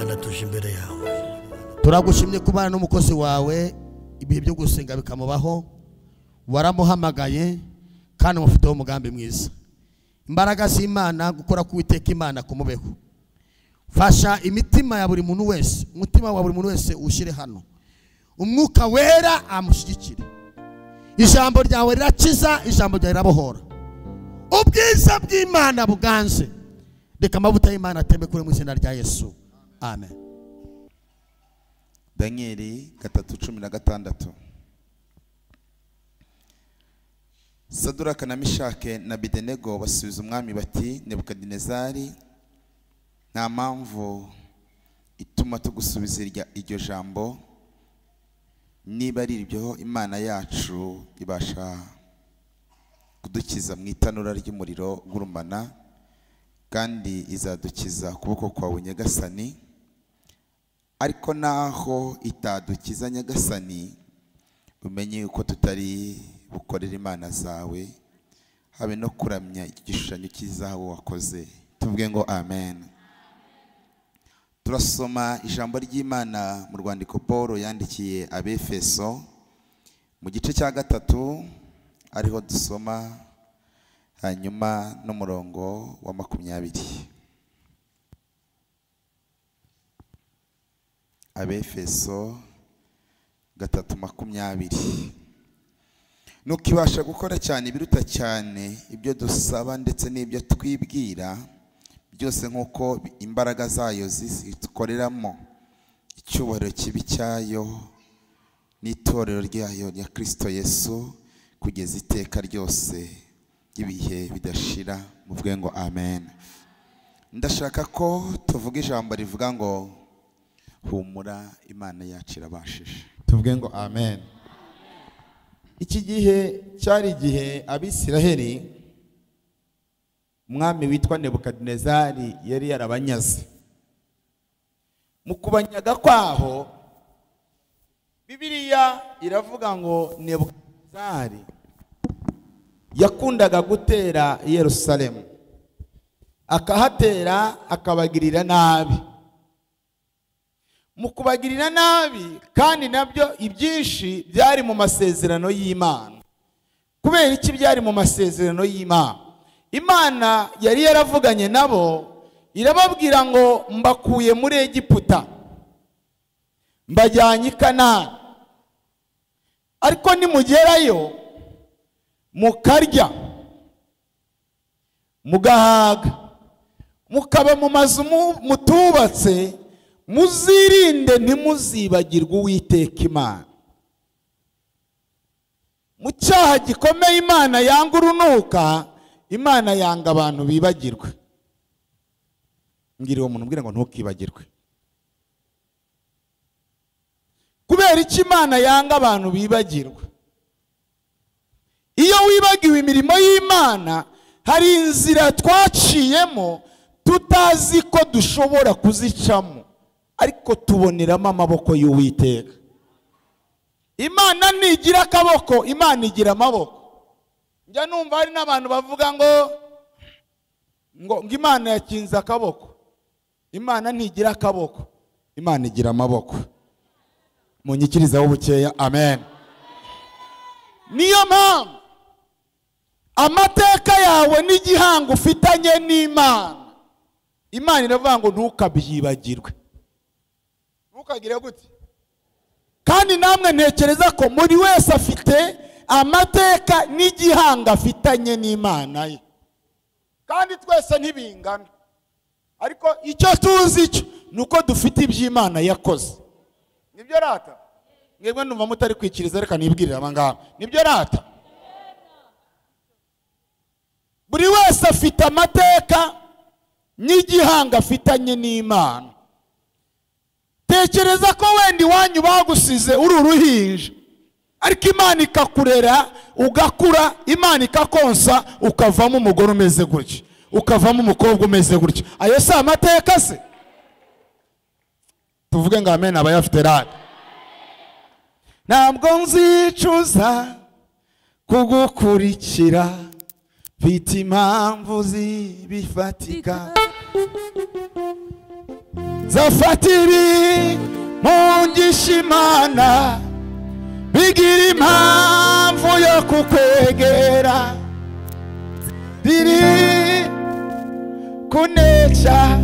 Mana tuje imbere yawe. Turagushimye kubana n'umukozi wawe, ibihe byo gusenga bikamubaho. Waramuhamagaye kandi umufiteho umugambi mwiza. Imbaraga z'Imana gukora k'Uwiteka Imana kumubeho. Fasha imitima ya buri muntu wese, umutima wa buri muntu wese ushyire hano. Umwuka wera amushyigikire. Ijambo ryawe rirakiza, ijambo ryawe rirabohora. Ubwiza bw'Imana buganze. Reka amavuta y'Imana atembe kuri mu izina rya Yesu. Amen. Danieli 3:16. Saduraka na Mishake na Abedenego basubiza umwami bati, Nebukadinezari, nta mpamvu ituma tugusubiza iryo jambo. Niba ari ibyo, Imana yacu ibasha kudukiza mu itanura ry'umuriro gurumana, kandi izadukiza ukuboko kwawe Nyagasani. Ariko naho itadukiza Nyagasani, umenye uko tutari bukorera Imana zawe, habe no kuramya igishushanyo cy'izahabu wakoze. Tuvuge ngo amen. Turasoma ijambo ry'Imana mu rwandiko Paul yandikiye Abefeso mu gice cya 3, ariho dusoma hanyuma n'umurongo wa 20. Abefeso 3:20. Nuko ibasha gukora cyane ibiruta cyane ibyo dusaba ndetse n'ibyo twibwira byose, nk'uko imbaraga zayo zikoreramo. Icyubahiro kibi cyayo n'itorero ryayo rya Kristo Yesu kugeza iteka ryose ibihe bidashira. Muvuge ngo amen. Ndashaka ko tuvuga ijambo rivuga ngo humura, Imana yacu irabashije. Tuvuge ngo amen. Iki gihe cyari igihe Abisiraheli umwami witwa Nebukadinezari yari yarabanyaze. Mu kubanyaga kwaho, Bibiliya iravuga ngo Nebukadinezari yakundaga gutera Yerusalemu, akahatera akabagirira nabi. Mu kubagirira nabi kandi nabyo ibyinshi byari mu masezerano y'Imana. Kubera iki byari mu masezerano y'Imana? Imana yari yaravuganye nabo irababwira ngo mbakuye muri Egiputa mbajyanye i Kanani, ariko nimugerayo mukarya mugahaga mukaba mu mazu mutubatse, muzirinde ntimuzibagirwe Uwiteka Imana. Mu cyaha gikomeye Imana yanga urunuka, Imana yanga abantu bibagirwe. Mbwira uwo muntu, mbwira ngo ntukibagirwe. Kubera iki Imana yanga abantu bibagirwa? Iyo wibagiwe imirimo y'Imana, hari inzira twaciyemo tutazi ko dushobora kuzicamo, ariko tuboneramo amaboko y'Uwiteka. Imana ntigira akaboko, Imana igira amaboko. Njya numva hari n'abantu bavuga ngo ngo Imana yakinze akaboko. Imana ntigira akaboko, Imana igira amaboko. Munyikirizaho bukeya amen. Niyo mpamvu amateka yawe n'igihango ufitanye n'Imana, Imana iravuga ngo ntukabyibagirwe. Ntukagire gute? Kandi namwe ntekereza ko muri wese afite amateka n'igihango afitanye n'Imana ye, kandi twese ntibingana, ariko icyo tuzi cyo nuko dufite iby'Imana yakoze. Nibyo rata? Mwebwe numva mutari kwikiriza, reka nibwirire abangaba. Nibyo rata? Buri wese afite amateka n'igihango afitanye n'Imana. Tekereza ko wenda iwanyu bagusize uri uruhinja, ariko Imana ikakurera ugakura, Imana ikakonsa ukavamo umugore umeze gutya, ukavamo umukobwa umeze gutya. Ayo si amateka se? Tuvuge ngo amen abayafite rata. Ntabwo nzicuza kugukurikira, mfite impamvu zibifatika. Zafatiri mungishimana bigira impamvu yo kukwegera biri kunesha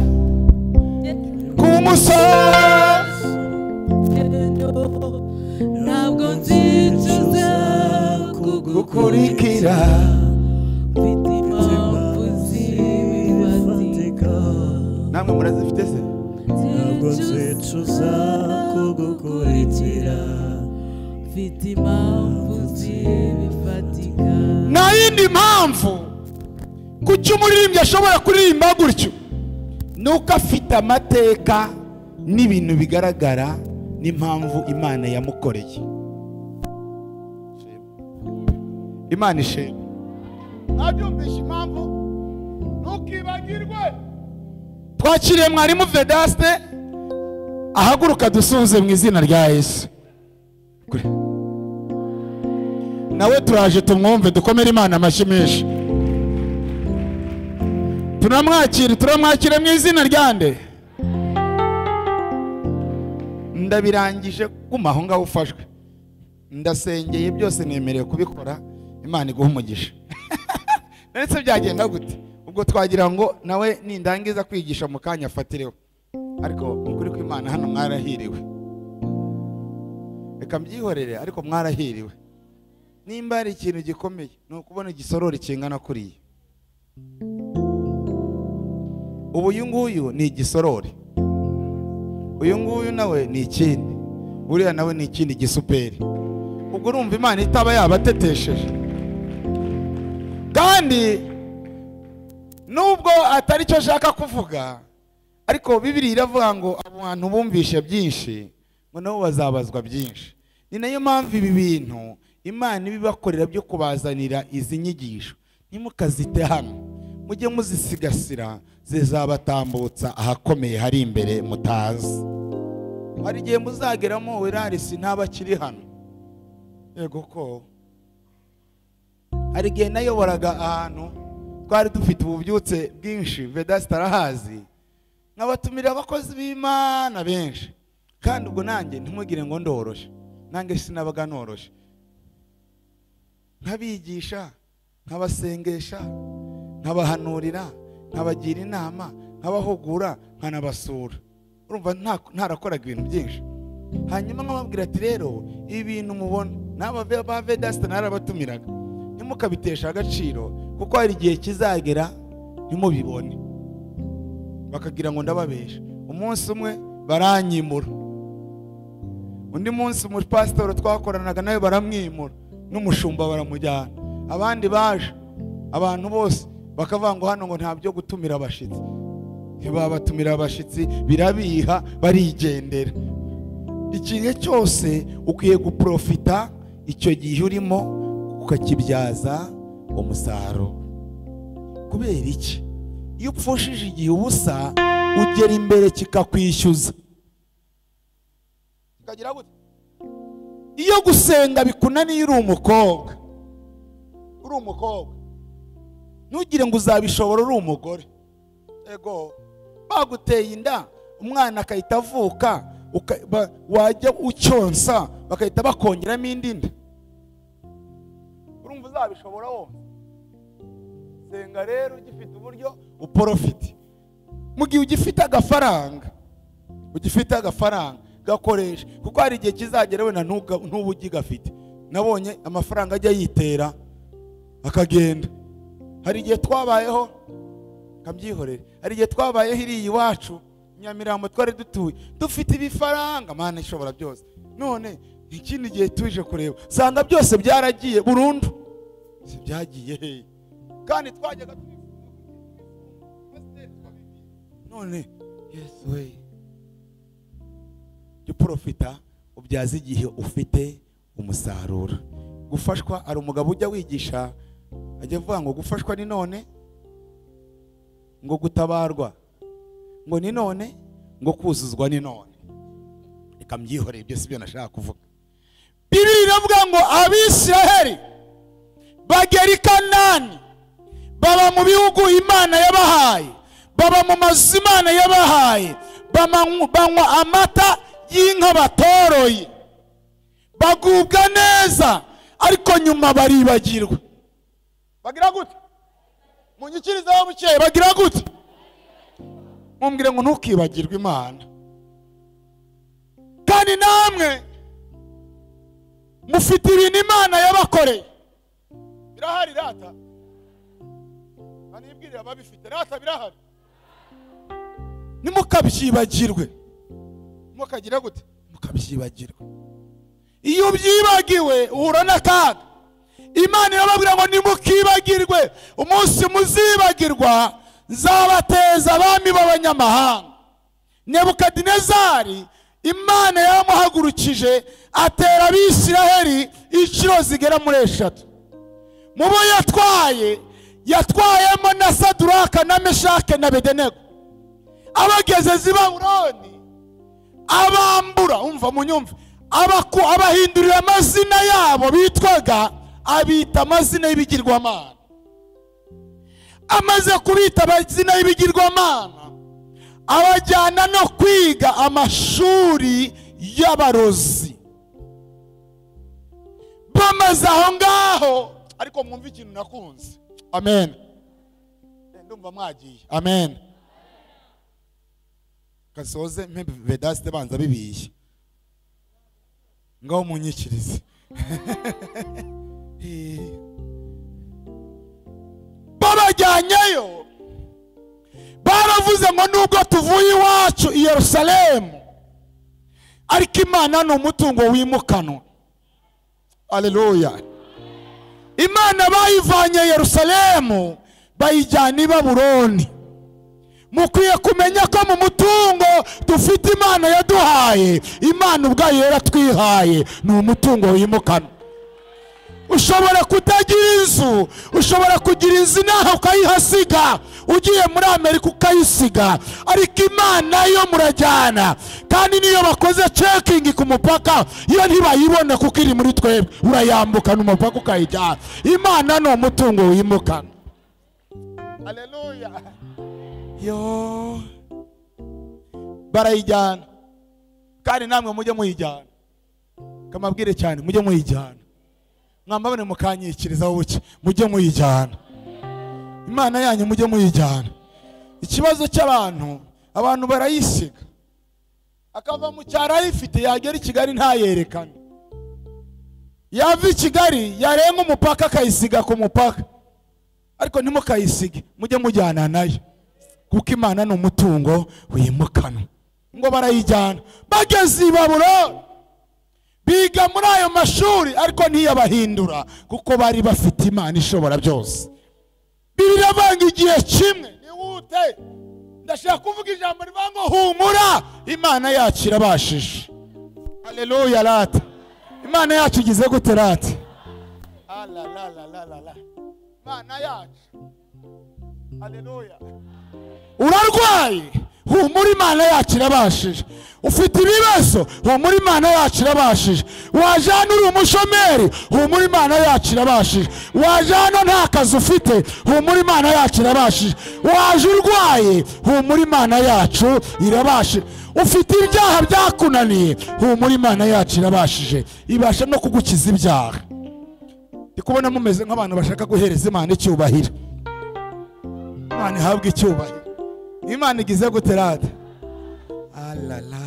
kumusozi ntabwo nzicuza kugukurikira mfite impamvu zifatika namwe murazifite se ntabwo nzicuza kugukurikira mfite impamvu zifatika. Nta yindi mpamvu kuki umuririmbyi ashobora kuririmba gutyo nuko afite amateka n'ibintu bigaragara n'impamvu Imana yamukoreye. Imana ishimwe. Nabyumvishe impamvu ntukibagirwe. Twakiriye mwarimu Vedaste ahaguruka dusuhuze mu izina rya Yesu. Nawe turaje tumwumve dukomere Imana amashyi menshi. Turamwakira, turamwakira mu izina rya nde? Ndabirangije guma aho ngaho ufashwe. Ndasengeye byose nemerewe kubikora, Imana iguha umugisha. Ndetse byagenda gute? Ubwo twagira ngo nawe nindangiza kwigisha mu kanya afatireho. Ariko ukuri kw'Imana hano mwarahiriwe. Reka mbyihorere ariko mwarahiriwe. Nimba ari ikintu gikomeye ni ukubona igisorori kingana kuriya. Ubu uyu nguyu ni igisorori, uyu nguyu nawe ni ikindi, uriya nawe ni ikindi gisuperi. Ubwo urumva Imana itaba yabatetesheje. Kandi nubwo atari cyo ashaka kuvuga, ariko Bibiliya iravuga ngo abantu bumvishe byinshi ngo nabo bazabazwa byinshi. Ni nayo mpamvu ibi bintu Imana ibibakorera byo kubazanira izi nyigisho, ntimukazite hano, mujye muzisigasira, zizabatambutsa ahakomeye hari imbere mutazi. Hari igihe muzageramo werarisi ntabakiri hano. Yego ko hari igihe nayoboraga ahantu twari dufite ububyutse bwinshi, Vedaste arahazi, nkabatumira abakozi b'Imana benshi. Kandi ubwo nanjye ntimugire ngo ndoroshe, nanjye sinabaga noroshe. Nkabigisha, nkabasengesha, nkabahanurira, nkabagira inama, nkabahugura, nkanabasura. Urumva ntarakoraga ibintu byinshi. Hanyuma nkababwira ati rero ibintu mubona n'aba ba Vedaste narabatumiraga, ntimukabitesha agaciro kuko hari igihe kizagera ntimubibone, bakagira ngo ndababesha. Umunsi umwe baranyimura, undi munsi umupasitori twakoranaga nawe baramwimura, n'umushumba baramujyana. Abandi baje, abantu bose bakavuga ngo hano ngo nta byo gutumira abashitsi. Ntibabatumira abashitsi, birabiha barigendera. Igihe cyose ukwiye guprofita icyo gihe urimo ukakibyaza umusaruro. Kubera iki? Iyo upfushije igihe ubusa ugera imbere kikakwishyuza. Kikagira gute? Iyo gusenga bikunaniye uri umukobwa, uri umukobwa, ntugire ngo uzabishobora uri umugore. Ego baguteye inda umwana akahita avuka, wajya ucyonsa bakahita bakongeramo indi nda, urumva uzabishobora wonsa? Senga rero ugifite uburyo uprofite. Mu gihe ugifite agafaranga, ugifite agafaranga gakoresha, kuko hari igihe kizagera wenda ntubu ugifite. Nabonye amafaranga ajya yitera akagenda. Hari igihe twabayeho, kabyihorere, hari igihe twabayeho iriya iwacu Nyamirambo twari dutuye dufite ibifaranga, Mana ishobora byose. None ikindi gihe tuje kureba sanga byose byaragiye burundu. Si byagiye he? Kandi twajyaga none Yesu we, jya uprofita ubyaza igihe ufite umusaruro. Gufashwa, ari umugabo ujya wigisha ajya avuga ngo gufashwa ni none, ngo gutabarwa ngo ni none, ngo kuzuzwa ni none. Reka mbyihorere ibyo sibyo nashaka kuvuga. Bibiliya iravuga ngo Abisiraheli bagera i Kanani, baba mu bihugu Imana yabahaye, baba mu mazu Imana yabahaye, Banywa amata y'inka batoroye, bagubwa neza, ariko nyuma baribagirwa. Bagira gute? Munyikirizaho bukeye, bagira gute? Mumbwire ngo ntukibagirwe Imana. Kandi namwe mufite ibintu Imana yabakoreye. Birahari rata. Anibwirira ababifite rata, birahari. Nimukabyibagirwe. Mukagira gute? Mukabyibagirwe. Iyo ubyibagiwe uhura n'akaga. Imana irababwira ngo nimukibagirwe, umunsi muzibagirwa nzabateza abami b'abanyamahanga. Nebukadinezari Imana yaramuhagurukije atera Abisiraheli inshuro zigera muri 3. Mu bo yatwaye, yatwayemo na Saduraka na Meshake na Abedenego. Abageze i Babuloni abambura, umva munyumve, abahindurira amazina yabo bitwaga, abita amazina y'ibigirwamana. Amaze kubita amazina y'ibigirwamana, abajyana no kwiga amashuri y'abarozi. Bamaze aho ngaho, ariko mwumve ikintu nakunze. Amen. Ndumva mwagiye. Amen. Kasoze mpe vedaste banza bibiye. Ngaho munyikirize. Babajyanyeyo, baravuze ngo nubwo tuvuye iwacu i Yerusalemu, ariko Imana ni umutungo wimukanwa. Haleluya. Imana bayivanye Yerusalemu bayijyana i Babuloni. Mukwiye kumenya ko mu mutungo dufite Imana yaduhaye, Imana ubwayo yaratwihaye, ni umutungo wimukanwa. Ushobora kutagira inzu, ushobora kugira inzu naho ukayihasiga, ugiye muri Amerika ukayisiga, ariko Imana yo murajyana. Kandi niyo bakoze checking ku mupaka, iyo ntibayibona kuko iri muri twebwe, urayambuka n'umupaka ukayijyana. Imana ni umutungo wimukana. Haleluya. Yo barayijyana. Kandi namwe mujye muyijyana. Kamabwire cyane, mujye muyijyana. Mwambabone mukanyikirizaho buke, mujye muyijyana. Imana yanyu mujye muyijyana. Ikibazo cy'abantu, abantu barayisiga, akava mu cyaro ayifite, yagera i Kigali ntayerekane. Yava i Kigali yarenga umupaka akayisiga ku mupaka. Ariko ntimukayisige, mujye mujyana nayo, kuko Imana ni umutungo wimukanwa. Ngo barayijyana. Bageze i Babuloni biga muri ayo mashuri, ariko ntiyabahindura kuko bari bafite Imana ishobora byose. Bibiliya ivanga igihe kimwe, nihute, ndashaka kuvuga ijambo rivuga ngo humura, Imana yacu irabashije. Haleluya rata. Imana yacu igize gute rata? La la la la la. Imana yacu. Haleluya. Urarwaye, humura, Imana yacu irabashije. Ufite ibibazo, humura, Imana yacu irabashije. Waje hano uri umushomeri, humura, Imana yacu irabashije. Waje hano nta kazi ufite, humura, Imana yacu irabashije. Waje urwaye, humura, Imana yacu irabashije. Ufite ibyaha byakunaniye, humura, Imana yacu irabashije. Ibasha no kugukiza ibyaha. Ndi kubona mumeze nk'abantu bashaka guhereza Imana icyubahiro. Imana ihabwe icyubahiro. Imana igize gute rata? Alala.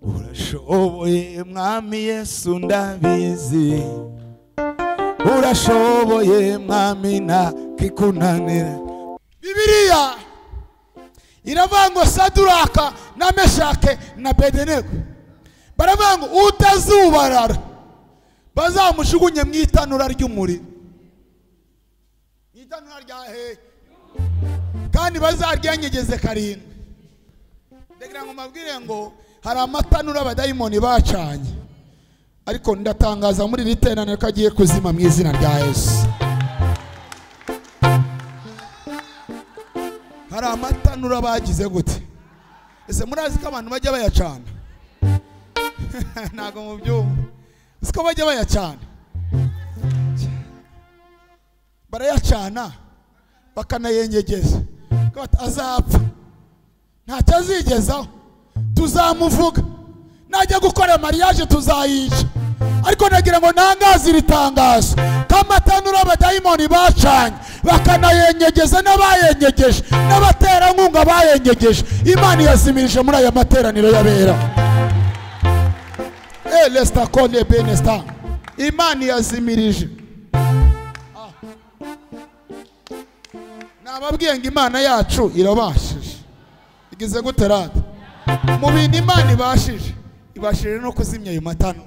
Urashoboye Mwami Yesu ndabizi, urashoboye Mwami nta kikunanira. Bibiliya iravuga ngo Saduraka na Meshake na Abedenego, baravuga ngo utazubarara bazamushugunye mu itanura ry'umuriro. Mu itanura rya hehe? Kandi bazaryanyegeze 7. Ndagira ngo mabwire ngo hari amatanura abadayimoni bacanye, ariko ndatangaza muri iri teraniro ko agiye kuzima mu izina rya Yesu. Hari amatanura bagize gute? Ese murazi ko abantu bajya bayacana? Ntago mubyumva. Siko bajya bayacana? Barayacana bakanayenyegeza, azapfa. Ntacyo azigezaho, tuzamuvuga najya gukora mariage tuzayica. Ariko nagira ngo nangaze iri tangazo ko amatanura abadayimoni bacanye bakanayenyegeza n'abayenyegeje n'abaterankunga bayenyegeje, Imana yazimirije muri aya materaniro y'abera. Lesta kole benesta, Imana yazimirije. Nababwiye ngo Imana yacu irabashije. Igize gute rata? Mu bintu Imana ibashije, ibashije no kuzimya ayo matano.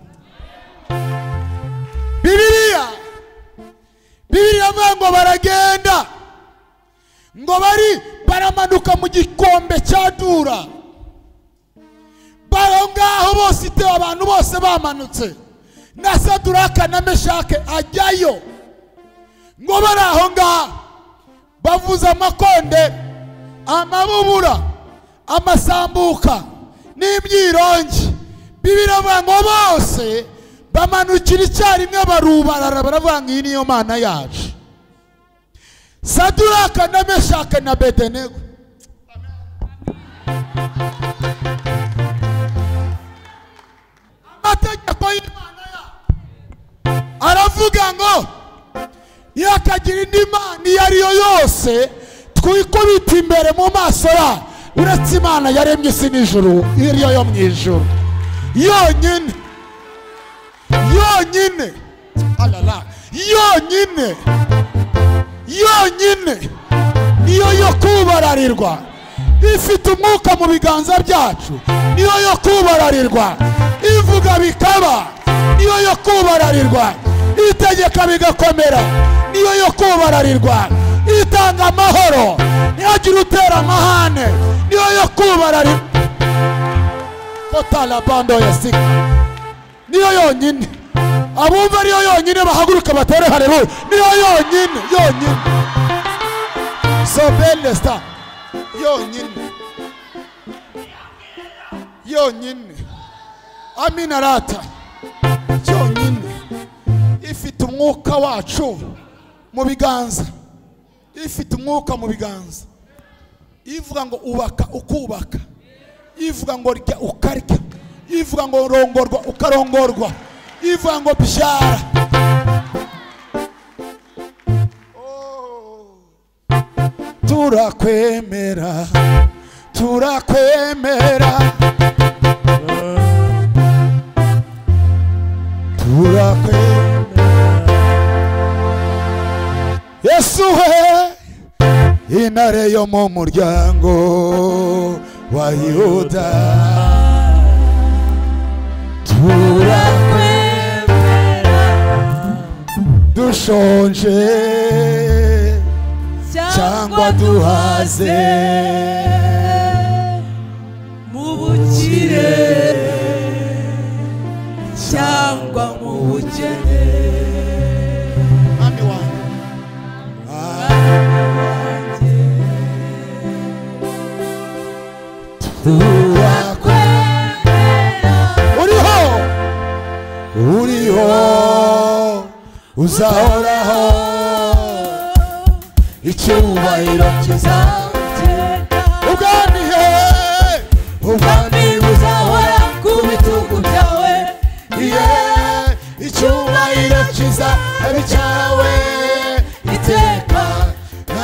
Bibiliya avuga ngo baragenda, ngo bari baramanuka mu gikombe cya Dura. Bari ngaho bose, itewe abantu bose bamanutse, na Saduraka na Meshake ajyayo. Ngo bari aho ngaho bavuza amakonde, amabubura, amasambuka n'imyirongi. Bibiliya avuga ngo bose bamanukira icyarimwe barubarara, baravuga ngo iyi niyo Mana yacu. Saduraka na Meshake na Abedenego. Amategeko y'Imana yacu aravuga ngo yakagira indi mana iyo ariyo yose twikubita imbere mu maso ya uretse Imana yaremye isi n'ijuru, iriyo yo mu ijuru yonyine, yonyine, alala, yonyine, yonyine niyo yo kubararirwa. Ifite umwuka mu biganza byacu, niyo yo kubararirwa. Ivuga bikaba, niyo yo kubararirwa. Itegeka bigakomera, niyo yo kubararirwa. Itanga amahoro, ntihagire utera amahane, niyo yo kubararirwa. Totala bando ya sika, niyo yonyine. Abumva niyo yonyine bahaguruka batere haleluya. Niyo yonyine, yonyine. Sobelesta, yonyine, yonyine. Amina rata, yonyine. Ifite umwuka wacu mu biganza, ifite umwuka mu biganza. Ivuga ngo ubaka ukubaka, ivuga ngo rya ukarya, ivuga ngo rongorwa ukarongorwa, ivuga ngo byara. Turakwemera, turakwemera, turakwemera. Yesu we intare yo mu muryango wa Yuda, Turakwemera dushonje cyangwa duhaze, mu bukire cyangwa mu bukene. Mwami wanjye, Turakwemera, uriho, uriho, uzahoraho, icyubahiro kizateka. Ubwami he, Ubwami buzahora ku bitugu byawe, icyubahiro kizaba icyawe iteka. Na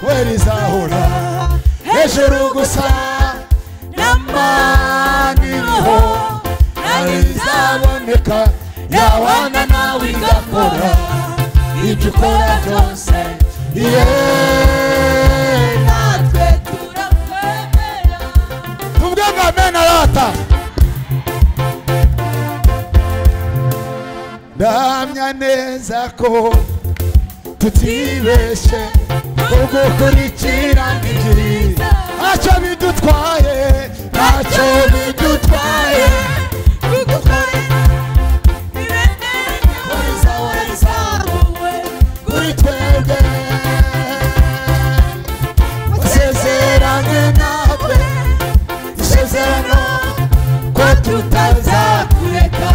we rizahora hejuru gusa, N'amani iriho ntizaboneka, yabana nawe igakora ibyo ukora byose. Natwe turakwemera. Tuvuge ngo amen arata. Ndahamya neza ko tutibeshye kugukurikira ni byiza, ntacyo bidutwaye, ntacyo bidutwaye. Kuri twebwe wasezeranye natwe isezerano ko tutazakureka.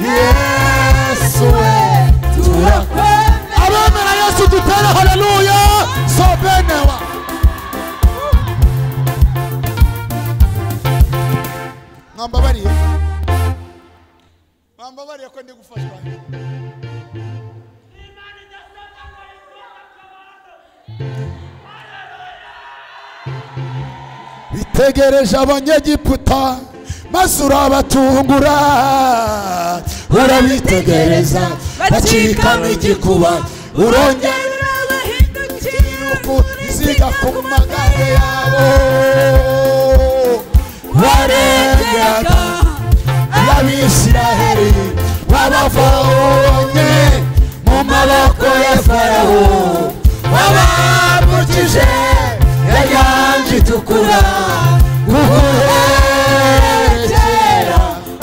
Yesu we Turakwemera. Abemera Yesu dutere haleluya. Sobenewa. Witegereje abanyegiputa maze urabatungura, urabitegereza bacikamo igikuba, urongera urabahindukira iziga ku magare yabo. Warengeraga Abisiraheli wabavanye mu maboko ya Farawo, wabambukije inyanja itukura, guhekera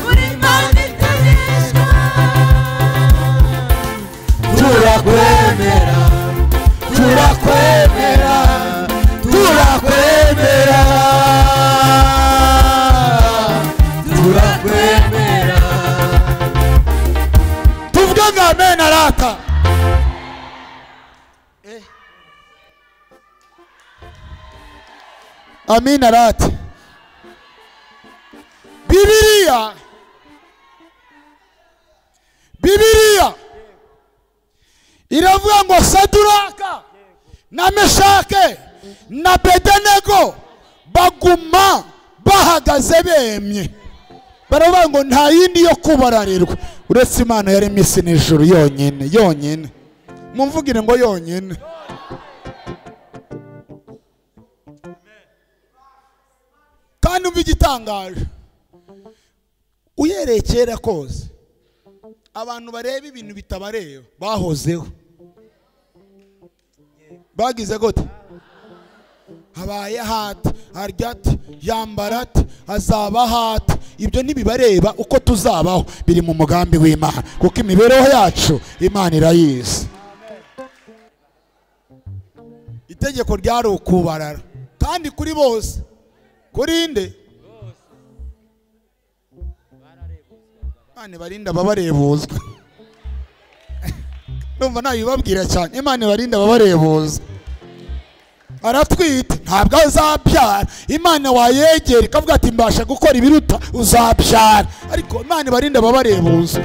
uri Imana itaneshwa. Turakwemera, turakwemera, turakwemera, turakwemera. Tuvuge ngo amen arata. Amin arata. Bibiliya iravuga ngo Saduraka na Meshake na Abedenego baguma bahagaze bemye, baravuga ngo nta yindi yo kubararirwa uretse Imana yaremye isi n'ijuru yonyine yonyine. Mumvugire ngo yonyine. Kandi umva igitangaje, uhereye kera kose abantu bareba ibintu bitabareba bahozeho. Bagize gute? Habaye hati, arya ati, yambara ati, azaba hati. Ibyo ntibibareba, uko tuzabaho biri mu mugambi w'Imana, kuko imibereho yacu Imana irayizi. Itegeko ryari ukubarara kandi kuri bose. Kuri nde? Imana ibarinda ababarebuzwa. Ndumva nabibabwira cyane. Imana ibarinda ababarebuzwa. Aratwite ntabwo azabyara, Imana wayegera ikavuga ati mbasha gukora ibiruta uzabyara, ariko Imana ibarinda ababarebuzwa.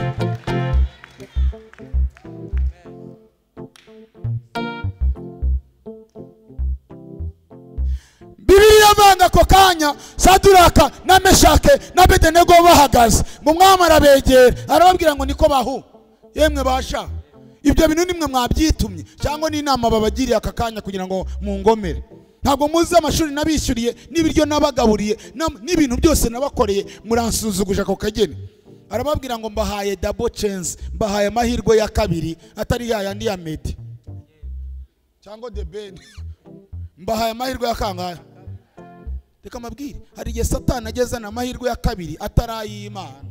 Bibiliya banga ako kanya Saduraka na Meshake na Abedenego bahagaze mu mwami arabegera arababwira ngo niko bahu yemwe basha, ibyo bintu nimwe mwabyitumye cyangwa n'inama babagiriye aka kanya kugira ngo mungomere. Ntabwo muzi amashuri nabishyuriye n'ibiryo nabagaburiye n'ibintu byose nabakoreye, muransuzuguje ako kageni. Arababwira ngo mbahaye double chance, mbahaye amahirwe ya kabiri atari ya yandi ya Medi cyangwa de Ben, mbahaye amahirwe ya kangahe? Reka mabwire, hari igihe Satani agezana amahirwe ya kabiri atarayimana.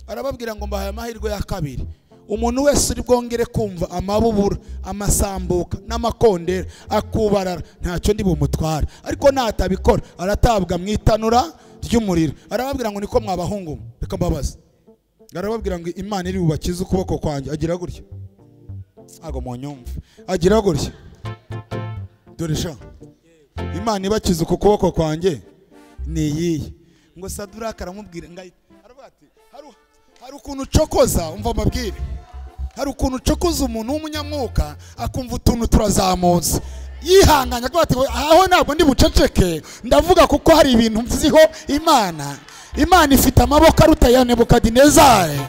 Arababwira ngo mbahaye amahirwe ya kabiri, umuntu wese uri bwongere kumva amabubura, amasambuka n'amakondera akubarara ntacyo ndi bumutwara, ariko natabikora aratabwa mu itanura ry'umuriro. Arababwira ngo niko mwabahungu, reka mbabaze. Arababwira ngo Imana iri bubakize ukuboko kwanjye. Agira gutya, ntago munyumva, agira gutya, dore sha, Imana ibakize uku kuboko kwanjye ni iyihe? Ngo Saduraka aramubwira ngo aravuga ati hari ukuntu ucokoza, umva amabwire, hari ukuntu ucokoza umuntu w'umunyamwuka akumva utuntu turazamutse, yihanganye avuga ati aho ntabwo ndi buceceke, ndavuga kuko hari ibintu nziho Imana. Imana ifite amaboko aruta ya Nebukadinezari.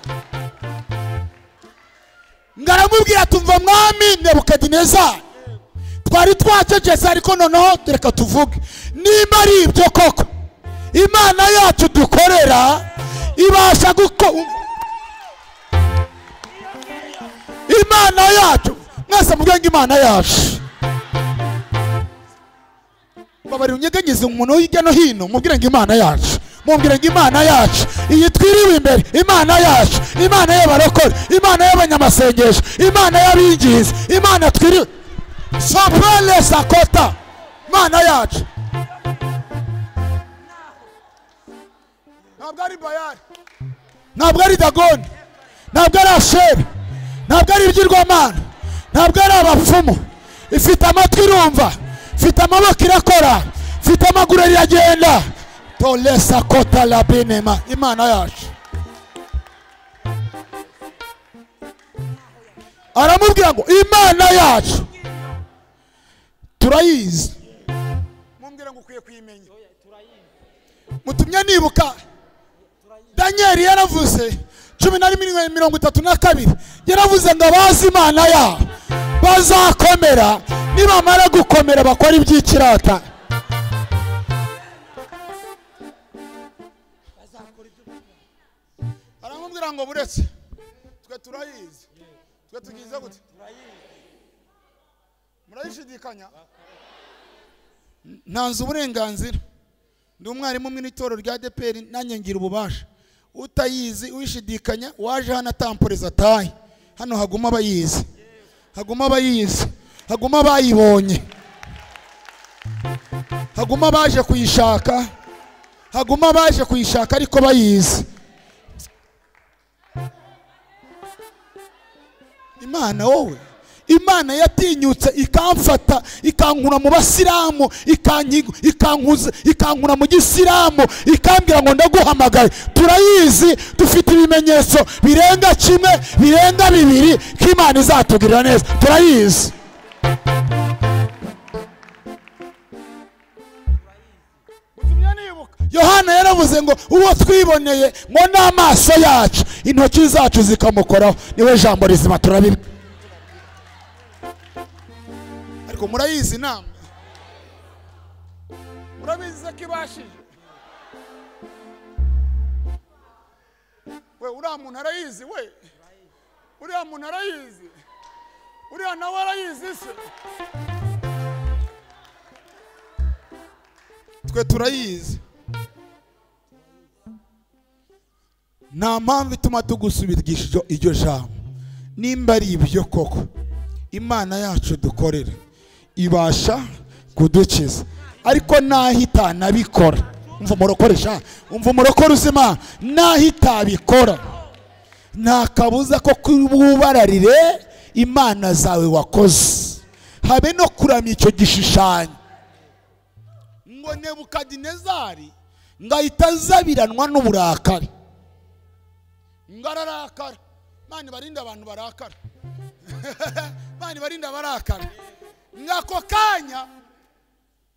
Ngaramubwira tumva mwami Nebukadinezari, twari twacecetse ariko noneho reka tuvuge nimba ari ibyo koko Imana yacu dukorera ibasha guko Imana yacu mwese muvuge ngo Imana yacu. Babari unyeganyize umuntu hirya no hino mubwire ngo Imana yacu, mubwire ngo Imana yacu iyi twiriwe imbere, Imana yacu, Imana y'abarokore, Imana y'abanyamasengesho, Imana y'abingizi, Imana twiriwe Sopele sakota, Imana yacu. Ntabwo ari Bayali, ntabwo ari Dagoni, ntabwo ari Asheri, ntabwo ari ibigirwamana, ntabwo ari abapfumu. Ifite amatwi irumva, ifite amaboko irakora, ifite amaguru iragenda. Tolesa kota la binema, Imana yacu. Aramubwira ngo Imana yacu turayizi. Mumbwira ngo ukwiye kuyimenya. Mutumye nibuka Daniel yaravuze 11:32 yaravuze ngo abazi Imana yabo bazakomera, nibamara gukomera bakora iby'ikirata. Aramubwira ngo buretse twe turayizi, twe tugize gute? Murayishidikanya? Ntanze uburenganzira, ndi umwarimu mu itorero rya ADEPR, nanjye ngira ububasha. Utayizi uyishidikanya waje hano atamporeza atahe. Hano haguma abayizi, haguma abayizi, haguma abayibonye, haguma abaje kuyishaka, haguma abaje kuyishaka ariko bayizi. Imana wowe, Imana yatinyutse ikamfata ikankura mu basilamu, ikankuza ikankura mu gisilamu, ikambwira ngo ndaguhamagaye. Turayizi, dufite ibimenyetso birenga kimwe, birenga bibiri ko Imana izatugirira neza. Turayizi. Yohana yaravuze ngo uwo twiboneye ngo n'amaso yacu intoki zacu zikamukoraho niwe jambo rizima. Turabibi. Ariko murayizi namwe, murabizi ko ibashije. We uriya muntu arayizi, we uriya muntu arayizi, uriya nawe arayizi se. Twe turayizi. Nta mpamvu ituma tugusubirisha iryo jambo. Nimba ari ibyo koko, Imana yacu dukorera ibasha kudukiza, ariko naho itanabikora, umva umurokoresha, umva umurokore uzima, naho itabikora nta kabuza ko kububararire Imana zawe wakoze, habe no kuramya icyo gishushanyo. Ngo Nebukadinezari ngahita azabiranwa n'uburakari, ngararakara. Imana ibarinde abantu barakara. Imana ibarinde abarakara. Ngako kanya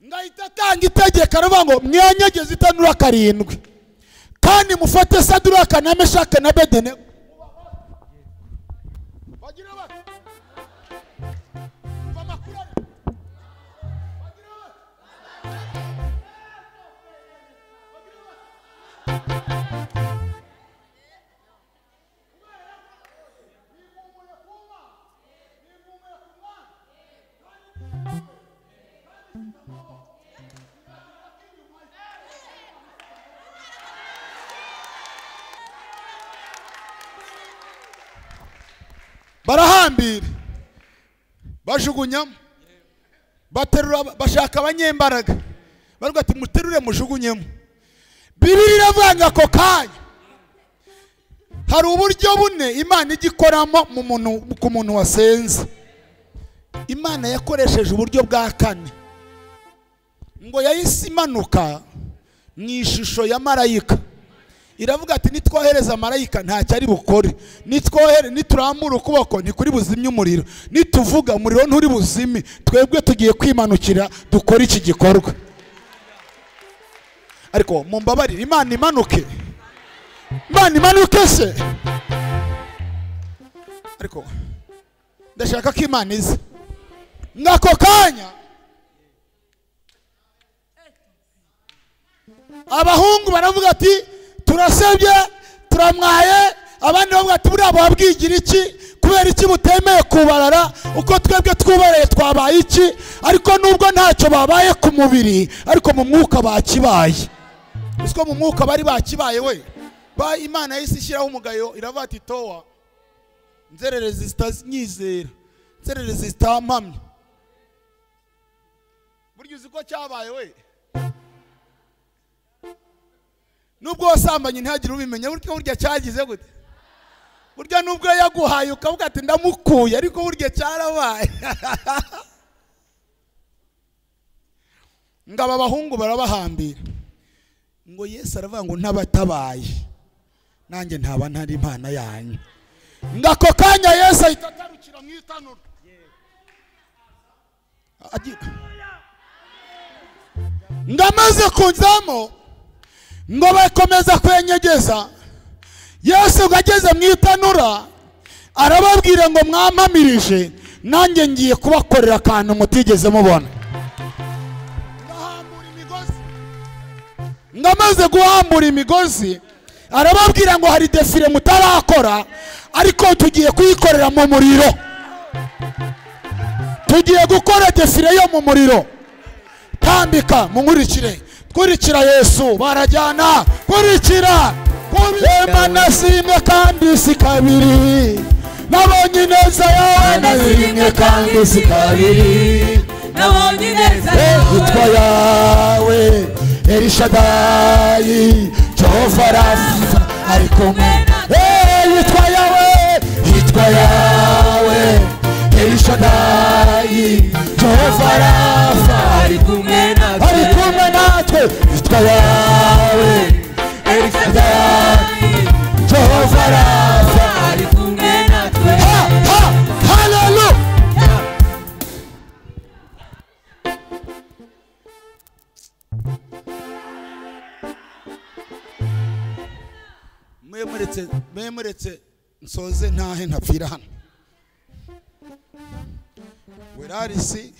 ngahita atanga itegeko aravuga ngo mwanyegeze itanura 7 kandi mufate Saduraka na Meshaka na Abedenego. Bagira bati umva amakuru ari, bagira bati, bagira bati. Barahambira, bajugunyamo, baterura, bashaka abanyembaraga, baravuga ati muterure mujugunyemo. Bibiliya iravuga ngo ako kanya hari uburyo bune Imana igikoramo mu muntu, ku muntu wasenze. Imana yakoresheje uburyo bwa kane, ngo yahise imanuka mu ishusho ya marayika. Iravuga ati nitwohereza marayika ntacyo ari bukore, nitwohere niturambura ukuboko ntikuri buzimye umuriro, nituvuga umuriro nturi buzime, twebwe tugiye kwimanukira dukora iki gikorwa. Ariko mumbabarire, Imana imanuke, Imana imanuke se. Ariko ndashaka ko Imana ize. Ngako kanya abahungu baravuga ati turasebye, turamwaye. Abandi bavuga ati buriya babwigira iki, kubera iki mutemeye kubarara uko twebwe twubareye twabaye iki? Ariko nubwo ntacyo babaye ku mubiri, ariko mu mwuka bakibaye. Usiko mu mwuka bari bakibaye we. Ba Imana yahise ishyiraho umugayo, iravuga ati towa nzererezi zitanyizera, nzererezi zitampamya. Burya uzi ko cyabaye we. Nubwo wasambanye ntihagire ubimenya, burya cyagize gute? Burya nubwo yaguhaye ukavuga ati ndamukuye, ariko burya cyarabaye. Ngo aba bahungu barabahambira, ngo Yesu aravuga ngo ntabatabaye nanjye ntaba ntari Imana yanyu. Ngo ako kanya Yesu ahita atarukira mu itanura. Ngo amaze kujyamo, Ngo bakomeza kwenyegeza. Yesu ageze mu itanura arababwira ngo mwampamirije, nanjye ngiye kubakorera akantu mutigeze mubona. Ngahambura imigozi. Ngamaze guhambura imigozi arababwira ngo hari defile mutarakora, ariko tugiye kuyikorera mu muriro. Tugiye gukora defile yo mu muriro. Tambika munkurikire, kurikira Yesu barajyana, kurikira. Imana simwe kandi si kabiri, nabonye ineza yawe, Nasirimwe kandi si kabiri, nabonye ineza yawe. Yitwa yawe Elishadayi, Jehova Rafa ari kumwe. Yitwa yawe, yitwa yawe Elishadayi, Jehova Rafa ari kumwe natwe, ari kumwe natwe. Yitwa yawe Elishadayi, Jehova Rafa ari kumwe natwe. Ha ha haleluya. Mwemuretse nsoze ntahe ntapfira hano. Werarisi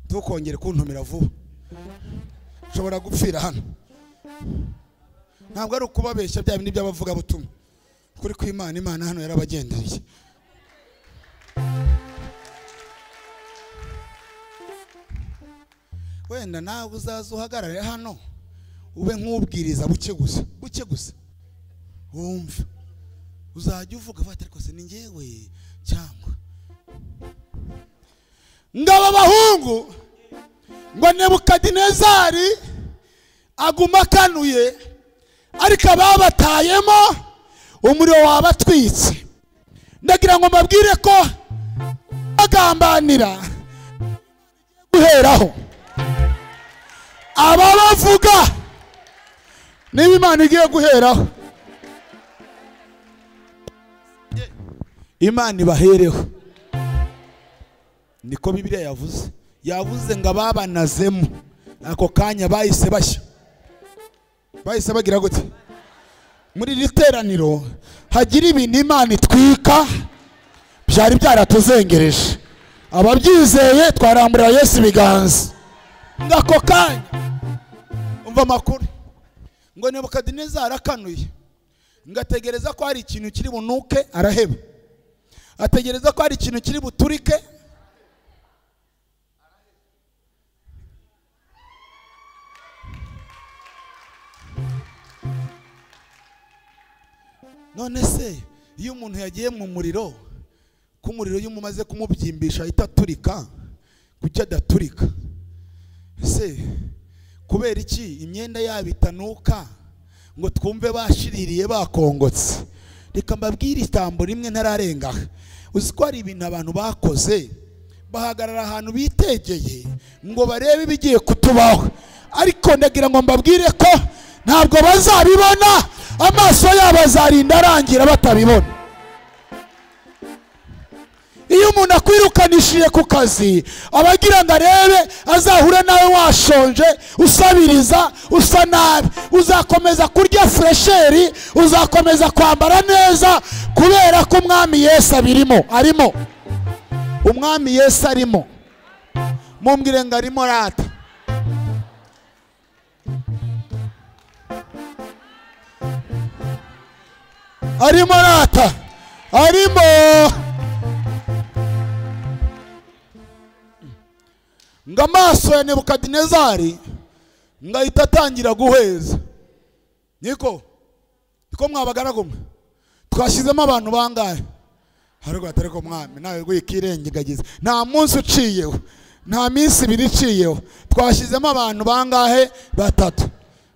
tukongere kuntumira vuba, nshobora gupfira hano. Ntabwo ari ukubabeshya bya bindi by'abavuga butumwa. Kuri kw'Imana, Imana hano yarabagendereye. Wenda nawe uzaza uhagarare hano ube nk'ubwiriza buke gusa, buke gusa. Wumva uzajya uvuga bati ariko se ni njyewe cyangwa ngaba bahungu. Ngo Nebukadinezari aguma akanuye, ariko ababatayemo umuriro wabatwitse. Ndagira ngo mbabwire ko bagambanira guheraho ababavuga, niba Imana igiye guheraho, Imana ibahereho. Niko Bibiliya yavuze. Yavuze ngo ababanazemo ako kanya bahise bashya, bahise bagira gute. Muri iri teraniro hagira ibintu Imana itwika byari byaratuzengereje. Ababyizeye twarambura Yesu ibiganza. Ngako kanya umva amakuru ngo Nebukadinezari arakanuye, ngategereza ko hari ikintu kiri bunuke araheba, ategereza ko hari ikintu kiri buturike. None se iyo umuntu yagiye mu muriro, ko umuriro iyo umaze kumubyimbisha ahita aturika, kuki adaturika? Ese kubera iki imyenda yabo itanuka ngo twumve bashiririye bakongotse? Reka mbabwire itambo rimwe ntararenga. Uzi ko hari ibintu abantu bakoze, bahagarara ahantu bitegeye ngo barebe ibigiye kutubaho, ariko ndagira ngo mbabwire ko ntabwo bazabibona, amaso yabo azarinda arangira batabibona. Iyo umuntu akwirukanishije ku kazi, abagira ngo arebe azahure nawe washonje, usabiriza, usa nabi, uzakomeza kurya fresheri, uzakomeza kwambara neza, kubera ko Umwami Yesu abirimo, arimo. Umwami Yesu arimo. Mumbwire ngo arimo rata. Arimo rata. Arimo. Ngo amaso ya Nebukadinezari ngahita atangira guheza. Niko niko mwabagaragu mwe twashyizemo abantu bangahe? Ariko atari ko mwami nawe rwikirengagiza, nta munsi uciyeho, nta minsi ibiri iciyeho, twashyizemo abantu bangahe? Batatu,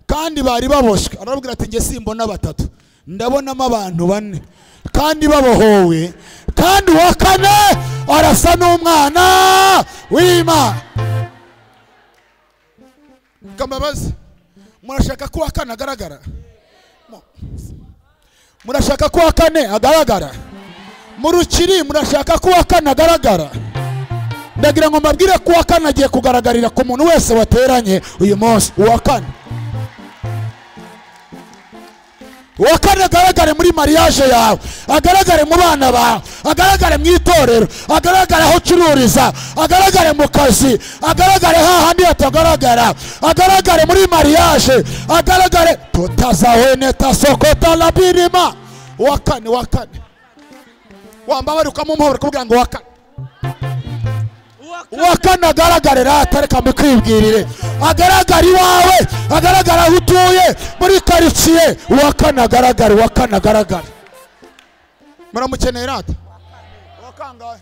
kandi bari baboshwe. Arababwira ati nge simbona batatu, ndabonamo abantu bane kandi babohowe, kandi uwa kane arasa n'umwana w'Imana. Kambabazi, murashaka ko uwa kane agaragara? Murashaka ko uwa kane agaragara? Mu rukiri murashaka ko uwa kane agaragara? Ndagira ngo mbabwire ko uwa kane agiye kugaragarira ku muntu wese wateranye uyu munsi. Uwa kane Uwa kane agaragare muri mariage yawe, agaragare mu bana bawe, agaragare mu itorero, agaragare aho ucururiza, agaragare mu kazi, agaragare hahandi hatagaragara, agaragare muri mariage, agaragare tutazahweneta sokota labirima. Uwa kane, uwa kane. Wambabari ukamumuhobera ukabwira ngo uwa kane. Uwa kane agaragare rata, reka mbikwibwirire. Agaragara iwawe, agaragara aho utuye, muri karitsiye. Uwa kane agaragare, uwa kane agaragare. Muramukeneye rata? Uwa kangahe?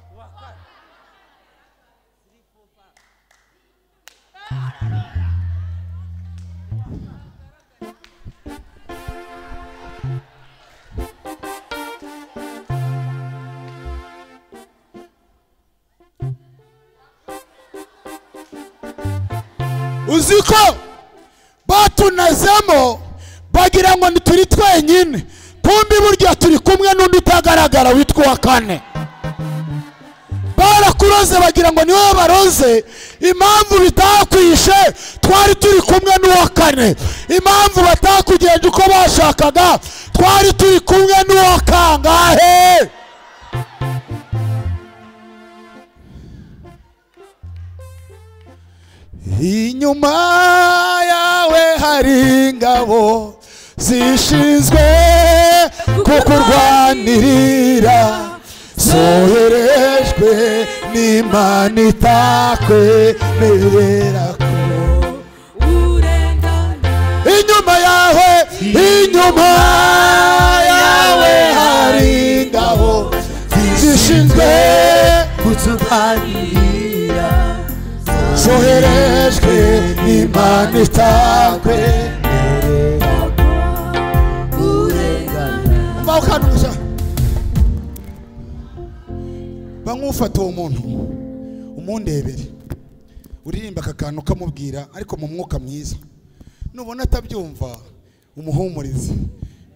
Uziko batunazemo bagira ngo ntituri twenyine, kumbi burya turi kumwe n'undi utagaragara witwa uwa kane. Barakuroze bagira ngo niwe baroze, impamvu bitakwishe twari turi kumwe n'uwa kane. Impamvu batakugenje uko bashakaga twari turi kumwe n'uwa kangahe. Inyuma yawe hari ingabo zishinzwe kukurwanirira, zoherejwe n'Imana itakwemerera ko urengana. Inyuma yawe, inyuma yawe hari ingabo zishinzwe kuturwanirira, zoherejwe n'Imana itakwemerera ko urengana. Bamufata uwo muntu umundebere, uririmba aka kantu kamubwira ariko mu mwuka mwiza. Nubona atabyumva umuhumurize,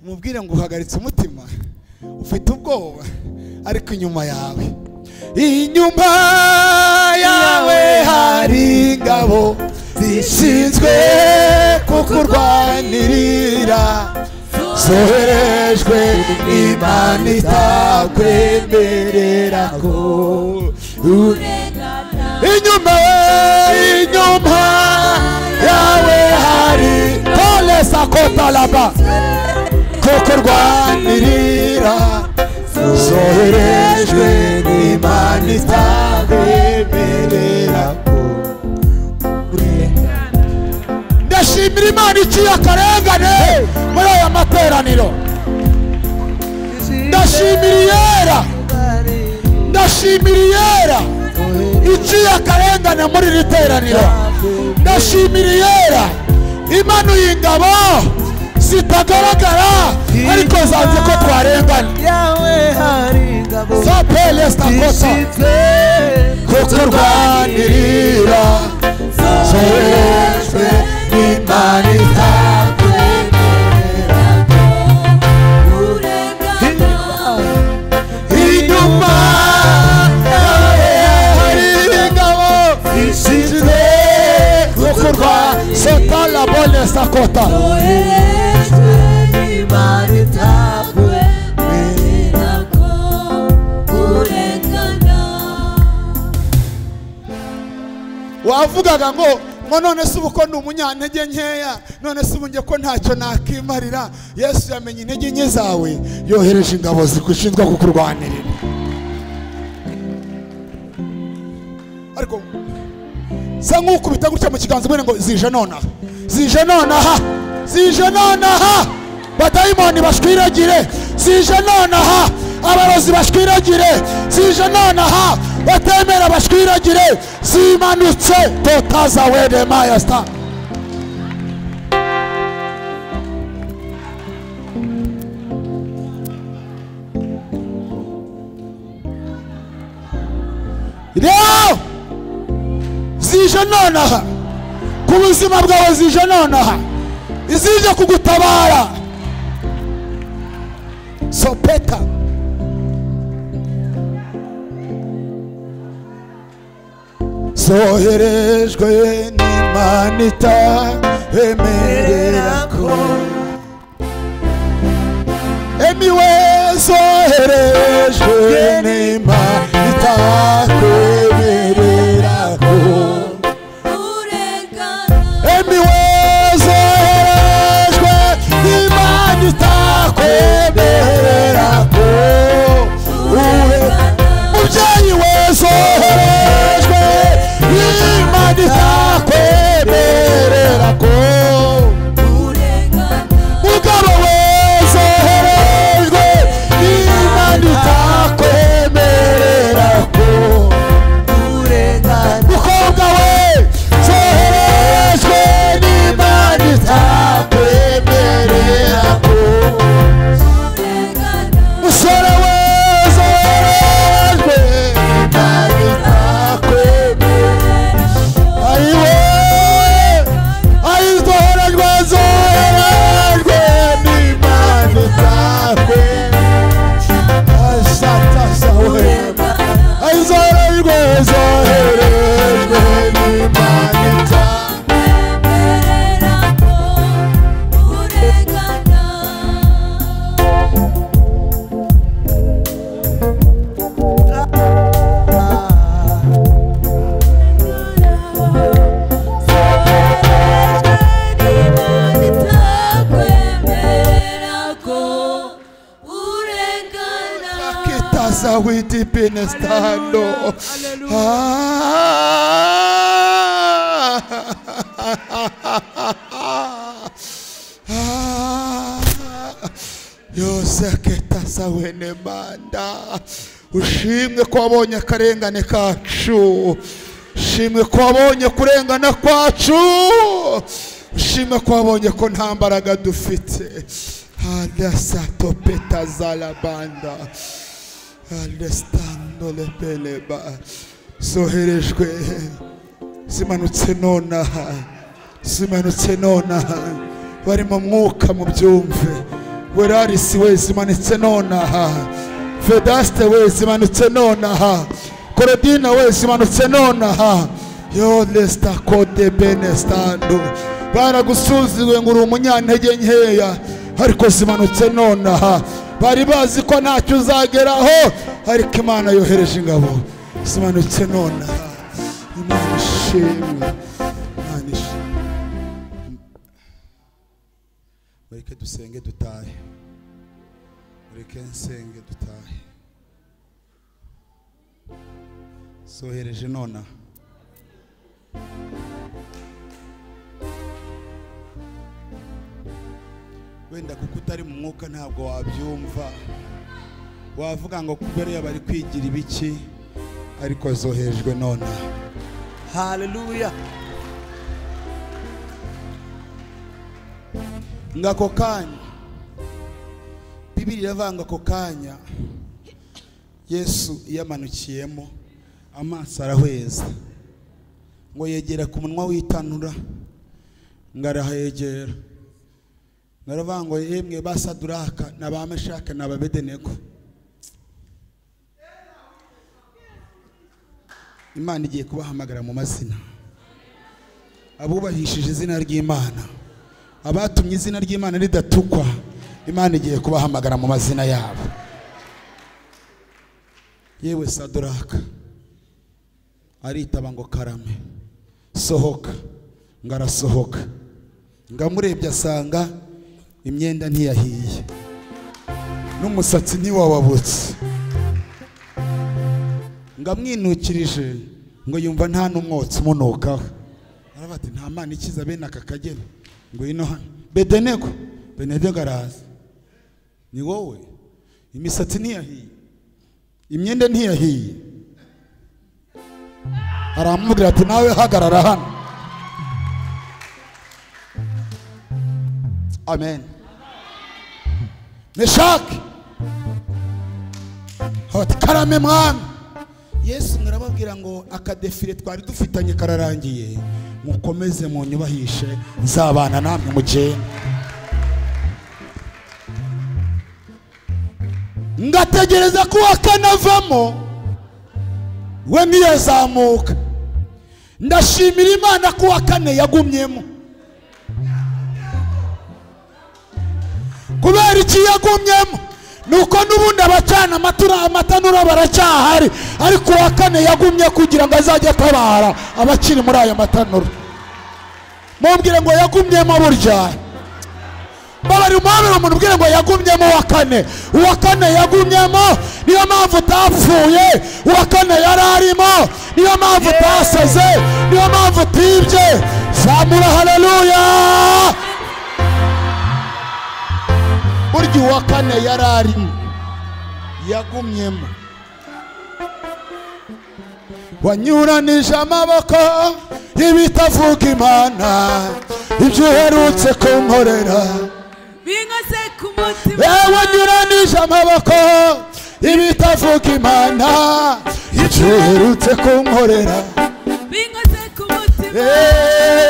umubwire ngo uhagaritse umutima, ufite ubwoba, ariko inyuma yawe, inyuma yawe hari ingabo zishinzwe kukurwanirira, zoherejwe n'Imana itakwemerera ko urengana. Inyuma, inyuma yawe hari pole sakota laba kukurwanirira, zoherejwe n'Imana itakwemerera ko urengana. Ndashimira Imana iciye akarengane muri aya materaniro. Ndashimira Iyera, ndashimira Iyera iciye akarengane muri iri teraniro. Ndashimira Iyera imanuye ingabo zitagaragara ariko zanze ko twarengana. Sapelestakota kukurwanirira, zoherejwe n'Imana itakwemerera ko urengana. Inyuma yawe hari ingabo zishinzwe kukurwa sotala bole sakota zoherejwe n'Imana itakwemerera ko urengana. Wavugaga ngo none se ubu ko ndi umunyantege nkeya, none se ubu njye ko ntacyo nakimarira. Yesu yamenye intege nke zawe, yohereje ingabo zigushinzwe kukurwanirira. Ariko sa nk'ukubita gutya mu kiganza ubone ngo zije nonaha, zije nonaha, zije nonaha, badayimoni bashwiragire, zije nonaha, abarozi bashwiragire, zije nonaha, batemera bashwiragire, zimanutse totaza wede mayasta. Rero zije nonaha ku buzima bwawe, zije nonaha, izije kugutabara. Sopeta zoherejwe n'Imana itakwemerera ko Emiwe zoherejwe n'Imana itakwemerera ko urengana. Emiwe zoherejwe n'Imana itakwemerera ko urengana. Mubyeyi we zoherejwe n'Imana itakwemerera ko urengana. Mugabo we zoherejwe n'Imana itakwemerera ko urengana. Mukobwa we zoherejwe n'Imana itakwemerera ko urengana. Musore we zoherejwe n'Imana itakwemerera ayiwe ayizoherejwe zoherejwe n'Imana itakwemerera asatasawe ayizoherejwe zoherejwe n'Imana itakwemerera. Urengana. Kitaza witipine stando. Yose kitaza wene manda. Ushimwe ko wabonye akarengane kacu. Ushimwe ko wabonye kurengana kwacu. Ushimwe ko wabonye ko nta mbaraga dufite. Adasatopeta zalabanda. Alestando lepeleba. Zoherejwe zimanutse nonaha, zimanutse nonaha. Bari mu mwuka mubyumve. Werarisi we zimanutse nonaha. Vedaste we zimanutse nonaha. Korodina we zimanutse nonaha. Yo lesta kode benestando. Baragusuzuguye ngo uri umunyantege nkeya, ariko zimanutse nonaha. Bari bazi ko ntacyo uzageraho, ariko Imana yohereje ingabo zimanutse nonaha. Imana ishimwe, Imana ishimwe. Mureke dusenge dutahe, mureke nsenge dutahe. Zohereje nonaha. Wenda kuko utari mu mwuka ntabwo wabyumva, wavuga ngo kubera bari kwigira ibiki, ariko zoherejwe nonaha. Hallelujah. Ngako kanya Bibiri iravanga ako kanya Yesu yamanukiyemo amaso arahweza, ngo yegera ku munwa w'itanura, ngo arahegera, ngaravuga ngo yemwe ba Saduraka na ba Meshaka na ba Abedenego, Imana igiye kubahamagara mu mazina. Abubahishije izina ry'Imana, abatumye izina ry'Imana ridatukwa, Imana igiye kubahamagara mu mazina yabo. Yewe Saduraka aritaba ngo karame, sohoka, ngo arasohoka. Ngamurebye asanga imyenda ntiyahiye n'umusatsi ntiwawabutse. Ngamwinukirije ngo yumva nta n'umwotsi umunukaho. Aravuga ati nta Mana ikiza bene aka kageni, ngo ino hano Bedenego. Bedenego araza, ni wowe, imisatsi ntiyahiye, imyenda ntiyahiye. Aramubwira ati nawe hagarara hano. Amen. Meshaki ati karame mwami. Yesu ngarababwira ngo akadefire twari dufitanye kararangiye, mukomeze munyubahishe, nzabana namwe mugende. Ngategereza ko akanavamo we ntiyazamuka. Ndashimira Imana ko akane yagumyemo. Kubera iki yagumyemo? Nuko n'ubundi abacana amatanura baracyahari, ariko uwa kane yagumye kugira ngo azajye atabara abakiri muri ayo matanura. Mumbwire ngo yagumyemo burya. Babari umwami umuntu ubwire ngo yagumyemo uwa kane. Uwa kane yagumyemo, niyo mpamvu utapfuye. Uwa kane yari arimo, niyo mpamvu utasaze, niyo mpamvu utibye. Zamura haleluya. Burya uwa kane yari arimo, yagumyemo. Wanyuranije amaboko y'ibitavuga Imana, ibyo uherutse kunkorera. Wanyuranije amaboko y'ibitavuga Imana, ibyo uherutse kunkorera.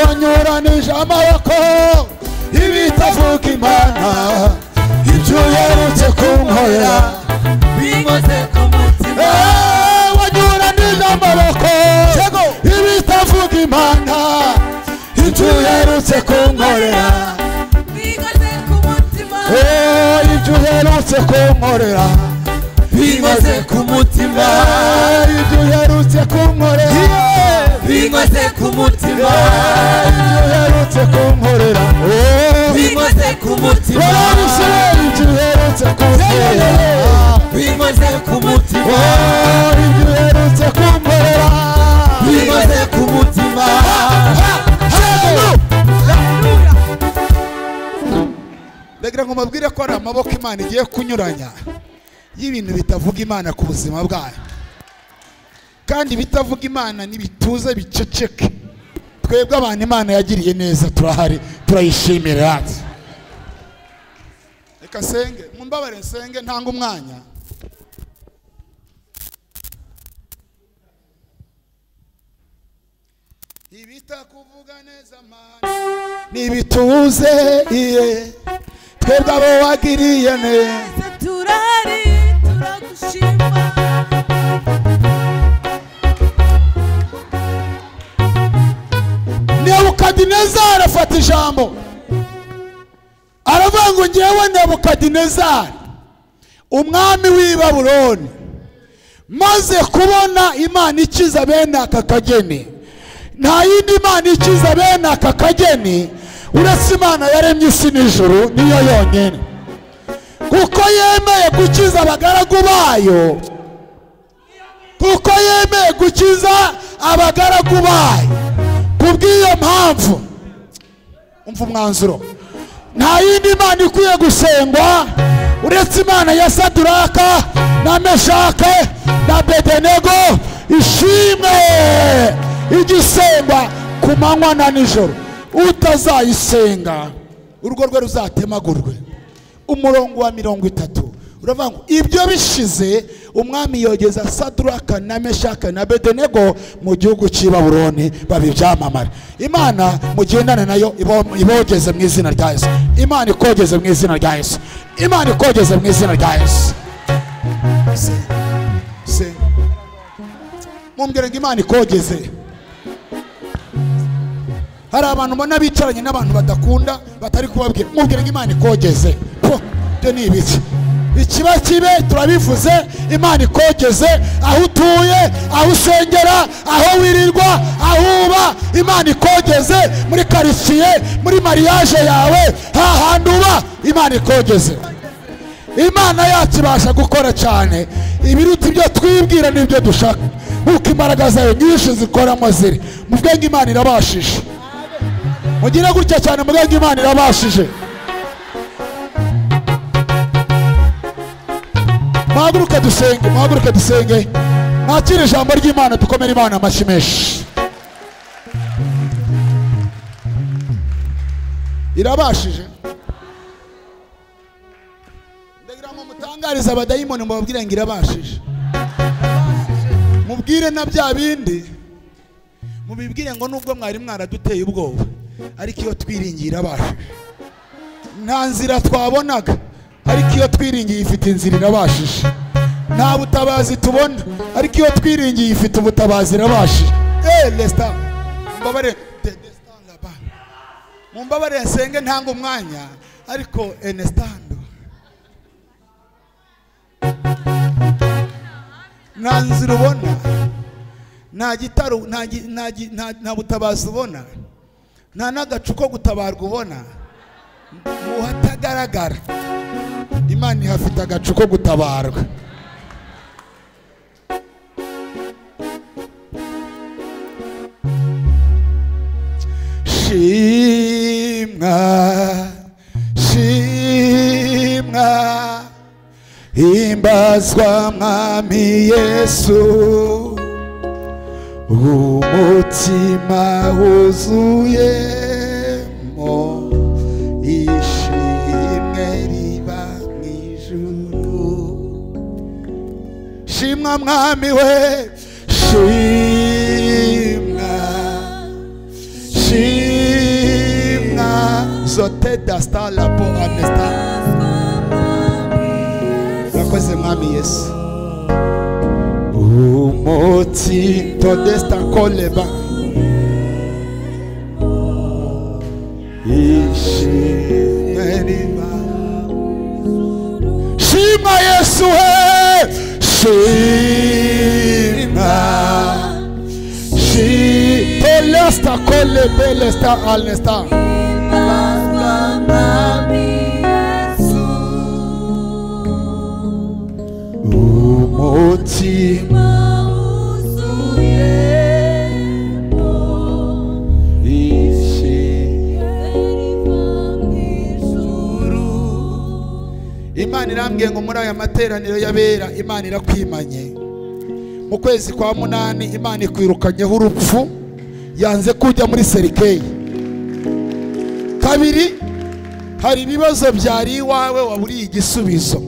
Wanyuranije amaboko y'ibitavuga Imana, ibyo uherutse kunkorera. Wanyuranije amaboko y'ibitavuga Imana, ibyo uherutse kunkorera. Ibyo uherutse kunkorera binkoze ku mutima. Ibyo uherutse kunkorera binkoze ku mutima. Ibyo uherutse kunkorera binkoze ku mutima. Ibyo uherutse kunkorera binkoze ku mutima. Ibyo uherutse kunkorera binkoze ku mutima. Ndagira ngo mbabwire ko ari amaboko Imana igiye kunyuranya y'ibintu bitavuga Imana ku buzima bwayo. Kandi bitavuga Imana nibituze biceceke. Twebwe abantu Imana yagiriye neza turahari, turayishimira. Reka senge, mumbabare nsenge ntanga umwanya. Ibitakuvuga neza Mana nibituze iye, twebwe abo wagiriye neza turahari, turagushima. Nebukadinezari afata ijambo aravuga ngo ngewe Nebukadinezari umwami w'i Babuloni, maze kubona Imana ikiza bene aka kageni. Nta yindi Imana ikiza bene aka kageni uretse Imana yaremye isi n'ijuru, niyo yonyine. Kuko yemeye gukiza abagaragu bayo, kuko yemeye gukiza abagaragu bayo. Kubw'iyo mpamvu, umva umwanzuro, nta yindi Imana ikwiye gusengwa uretse Imana ya Saduraka na Meshake na Abedenego, ishimwe igisengwa ku manywa na nijoro. Utazayisenga urugo rwe ruzatemagurwe. Umurongo wa 30 uravuga ngo ibyo bishize umwami yogeza Saduraka na Meshaka na Abedenego mu gihugu cy'i Babuloni baba ibyamamare. Imana mugendane nayo ibogeze mu izina rya Yesu. Imana ikogeze mu izina rya Yesu. Imana ikogeze mu izina rya Yesu. Mumbwire ngo Imana ikogeze. Hari abantu mbona bicaranye n'abantu badakunda batari kubabwira, mubwire ngo Imana ikogeze. Po, byo ni ibiki? Ikiba kibe turabivuze, Imana ikogeze aho utuye, aho usengera, aho wirirwa, aho uba. Imana ikogeze muri quartier, muri mariage yawe, hahandi uba, Imana ikogeze. Imana yacu ibasha gukora cyane ibiruta ibyo twibwira n'ibyo dushaka, kuko imbaraga zayo nyinshi zikoramo ziri. Muvuge ngo Imana irabashije. Mugire gutya cyane, muvuge ngo Imana irabashije. Muhaguruke dusenge, muhaguruke dusenge. Mwakire ijambo ry'Imana, dukomere Imana amashyi menshi. Irabashije. Ndagira ngo mutangarize abadayimoni mubabwire ngo irabashije. Mubwire na bya bindi, mubibwire ngo nubwo mwari mwaraduteye ubwoba, ariko iyo twiringiye irabashije. Nta nzira twabonaga, ariko iyo twiringiye ifite inzira irabashije. Nta butabazi tubona, ariko iyo twiringiye ifite ubutabazi irabashije. Lesta, mumbabare, mumbabare nsenge ntanga umwanya, ariko enestando. Nta nzira ubona, nta gitaro, nta butabazi ubona, nta n'agacu ko gutabarwa ubona. Mu hatagaragara Imana ihafite agacu ko gutabarwa. Shimwa, shimwa, himbazwa Mwami Yesu, umutima wuzuyemo ishimwe riba mu ijuru. Shimwa Mwami we, shimwa, shimwa, zote dasta la po anesta. Urakoze Mwami Yesu. Umoti todesta koleba ishimwe riba. Shima Yesu he, shima, shi tolesta kolebe lesta alnesta. Umutima wuzuyemo ishimwe riva mu ijuru. Imana irambwiye ngo muri aya materaniro y'abera Imana irakwimanye. Mu kwezi kwa 8 Imana ikwirukanyeho urupfu, yanze kujya muri serikeyi. Kabiri, hari ibibazo byari iwawe waburiye igisubizo,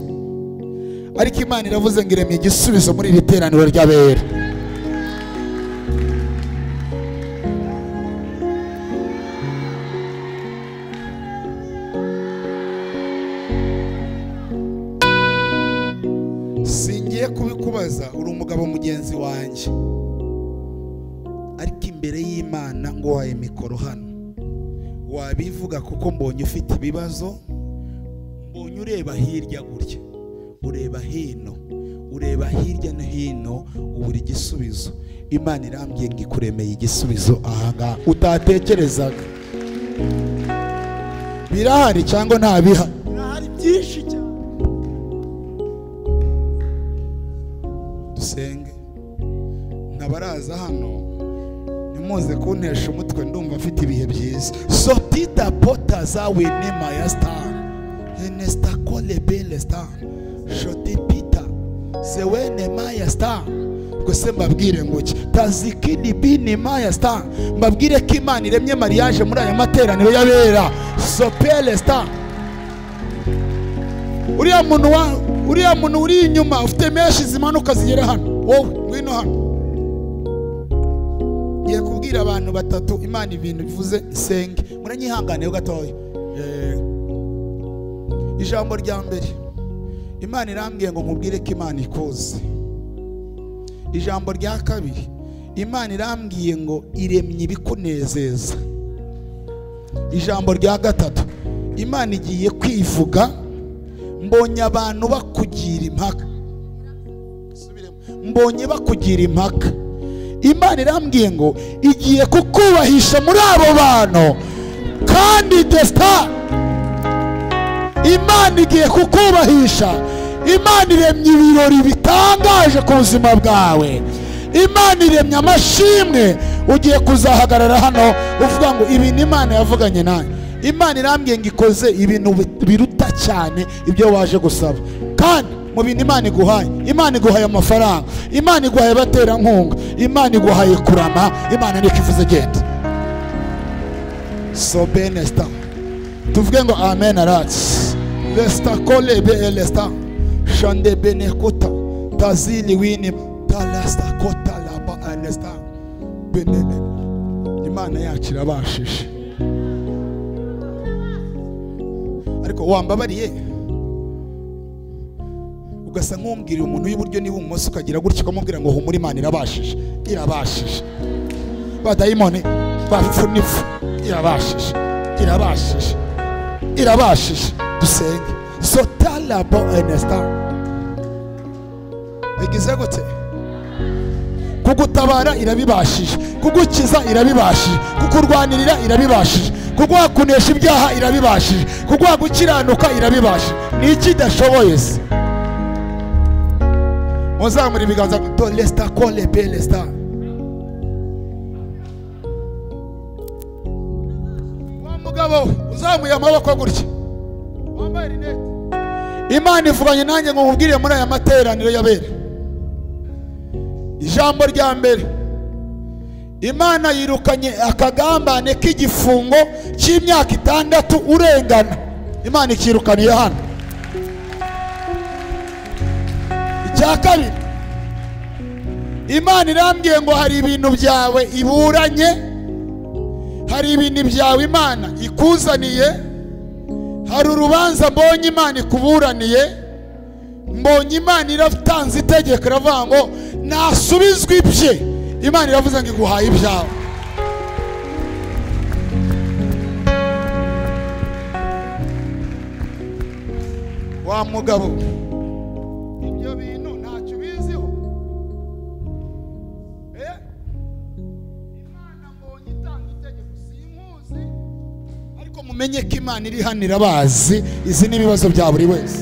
ariko Imana iravuze ngo iremye igisubizo muri iri teraniro ry'abera. Singiye kubikubaza, uri umugabo mugenzi wanjye, ariko imbere y'Imana ngo waye mikoro hano wabivuga, kuko mbonye ufite ibibazo, mbonye ureba hirya gutya, ureba hino, ureba hirya no hino, ubura igisubizo. Imana irambwiye ngo ikuremeye igisubizo ahangaha utatekerezaga. Birahari cyangwa nta bihari? Birahari byinshi cyane. Dusenge. Ntabaraza hano nimuze kuntesha umutwe, ndumva mfite ibihe byiza. Sotita pota zawe nema ya star enesta kole bele star shoti pita sewene maya star. Ubwo se mbabwire ngo ki tazikini bini maya star, mbabwire ko Imana iremye mariage muri aya materaniro y'abera. Sopele star. Uriya muntu uri inyuma ufite menshi zimanuka zigera hano, wowe ngwino hano. Ngiye kubwira abantu batatu Imana ibintu bivuze, senge muranyihanganiye gatoya. Ijambo rya mbere, Imana irambwiye ngo nkubwire ko Imana ikuzi. Ijambo rya kabiri, Imana irambwiye ngo iremye ibikunezeza. Ijambo rya gatatu, Imana igiye kwivuga, mbonye abantu bakugira impaka. Mbonye bakugira impaka. Imana irambwiye ngo igiye kukubahisha muri abo bantu, kandi desta Imana igiye kukubahisha. Imana iremye ibirori bitangaje ku buzima bwawe. Imana iremye amashimwe. Ugiye kuzahagarara hano uvuga ngo ibintu Imana yavuganye nanjye. Imana irambwiye ngo ikoze ibintu biruta cyane ibyo waje gusaba. Kandi mu bintu Imana iguhaye, Imana iguhaye amafaranga, Imana iguhaye abaterankunga, Imana iguhaye kurama, Imana niko ivuze genda. So benesta. Tuvuge ngo amen arats. Lesta kole be elesta. Shande benekuta. Tazili wini talasta kota laba anesta. Benene. Imana yacu irabashije. Ariko wambabariye ugasa nk'umbwira umuntu w'iburyo n'ibumoso ukagira gutya ukamubwira ngo humura Imana irabashije, irabashije. Badayimoni bapfunifu irabashije, irabashije, irabashije. Dusenge. Sotala bo enesta. Igize gute? Kugutabara irabibashije, kugukiza irabibashije, kukurwanirira irabibashije, kuguha kunesha ibyaha irabibashije, kuguha gukiranuka irabibashije. Ni iki idashoboye se? Muzamura ibiganza to lesta kole pelesta. Wa mugabo uzamuye amaboko gutya, wambaye rinete. Imana ivuganye nanjye ngo nkubwire muri aya materaniro y'abera. Ijambo rya mbere, Imana yirukanye akagambane k'igifungo cy'imyaka 6 urengana. Imana ikirukaniye hano. Icya kabiri, Imana irambwiye ngo hari ibintu byawe iburanye, hari ibintu byawe Imana ikuzaniye, hari urubanza mbonye Imana ikuburaniye, mbonye Imana iratanze itegeko iravuga ngo nasubizwe ibye. Imana iravuze ngo iguhaye ibyawe. Wa mugabo, ibyo bintu ntacyo ubiziho. Imana mbonye itanga itegeko, sinkuzi, ariko mumenye ko Imana iri hano irabazi. Izi ni ibibazo bya buri wese.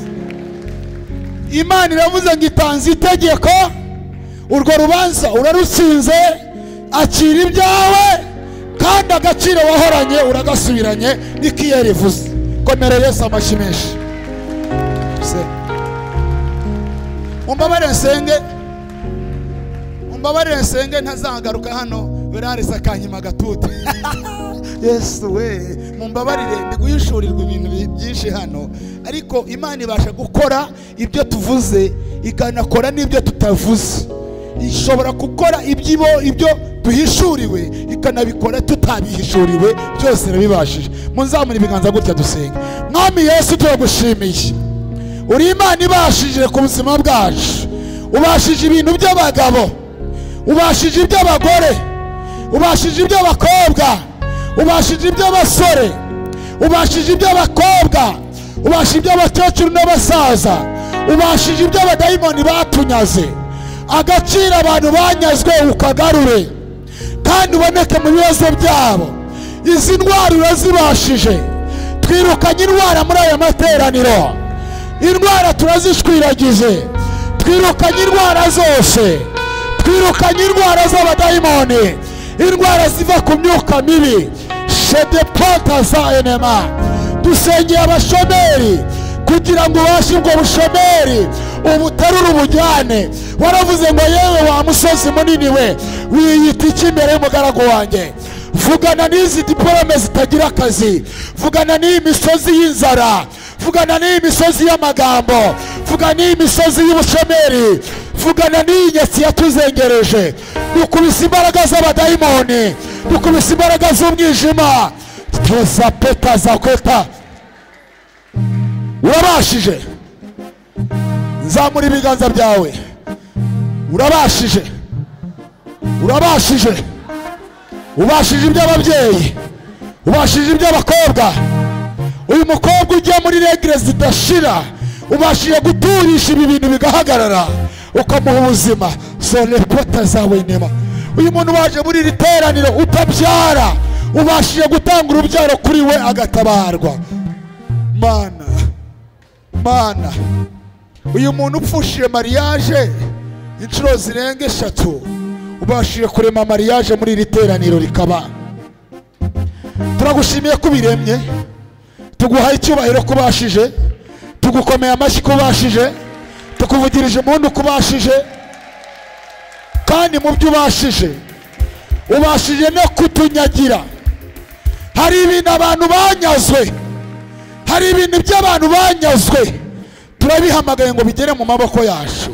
Imana iravuze ngo itanze itegeko, urwo rubanza urarutsinze, akira ibyawe kandi agaciro wahoranye uragasubiranye. Niko iyo rivuze. Komera Yesu amashyi menshi. Mumbabarire nsenge, mumbabarire nsenge, ntazagaruka hano berarisa akanyima agatuti. Yesu we, mumbabarire, ndi guhishurirwa ibintu byinshi hano, ariko Imana ibasha gukora ibyo tuvuze ikanakora n'ibyo tutavuze. Ishobora gukora ibyo duhishuriwe ikanabikora tutabihishuriwe, byose irabibashije. Munzamura ibiganza gutya dusenge. Mwami Yesu, turagushimiye. Uri Imana ibashije ku buzima bwacu. Ubashije ibintu by'abagabo, ubashije iby'abagore, ubashije iby'abakobwa, ubashije iby'abasore, ubashije iby'abakobwa, ubashije iby'abakecuru n'abasaza, ubashije iby'abadayimoni batunyaze. Agaciro abantu banyazwe ukagarure, kandi uboneke mu bibazo byabo. Izi ndwara urazibashije. Twirukanye indwara muri aya materaniro, indwara turazishwiragize. Twirukanye indwara zose, twirukanye indwara z'abadayimoni, indwara ziva ku myuka mibi, shedepota za enema. Dusengeye abashomeri kugira ngo ubashe ubwo bushomeri ubuterure ubujyane. Waravuze ngo yewe wa musozi munini we, wiyita iki imbere y'umugaragu wanjye? Vugana n'izi diporome zitagira akazi, vugana n'iyi misozi y'inzara, vugana n'iyi misozi y'amagambo, vugana n'iyi misozi y'ubushomeri, vugana n'iyi nyatsi yatuzengereje. Dukubise imbaraga z'abadayimoni, dukubise imbaraga z'umwijima. Toza peta za kota. Urabashije. Nzamura ibiganza byawe. Urabashije, urabashije. Ubashije iby'ababyeyi, ubashije iby'abakobwa. Uyu mukobwa ujya muri regre zidashira, ubashije guturisha ibi bintu bigahagarara, ukamuha ubuzima. Solepota zawe nema. Uyu muntu waje muri iri teraniro utabyara, ubashije gutanga urubyaro kuri we agatabarwa. Mana, Mana, uyu muntu upfushije mariage inshuro zirenga 3, ubashije kurema mariage muri iri teraniro rikaba. Turagushimiye ko ubiremye, tuguhaye icyubahiro kubashije, tugukomeye amashyi kubashije, tukuvugirije impundu kubashije. Kandi mu byo ubashije, ubashije no kutunyagira. Hari ibintu abantu banyazwe, hari ibintu by'abantu banyazwe, turabihamagaye ngo bigere mu maboko yacu.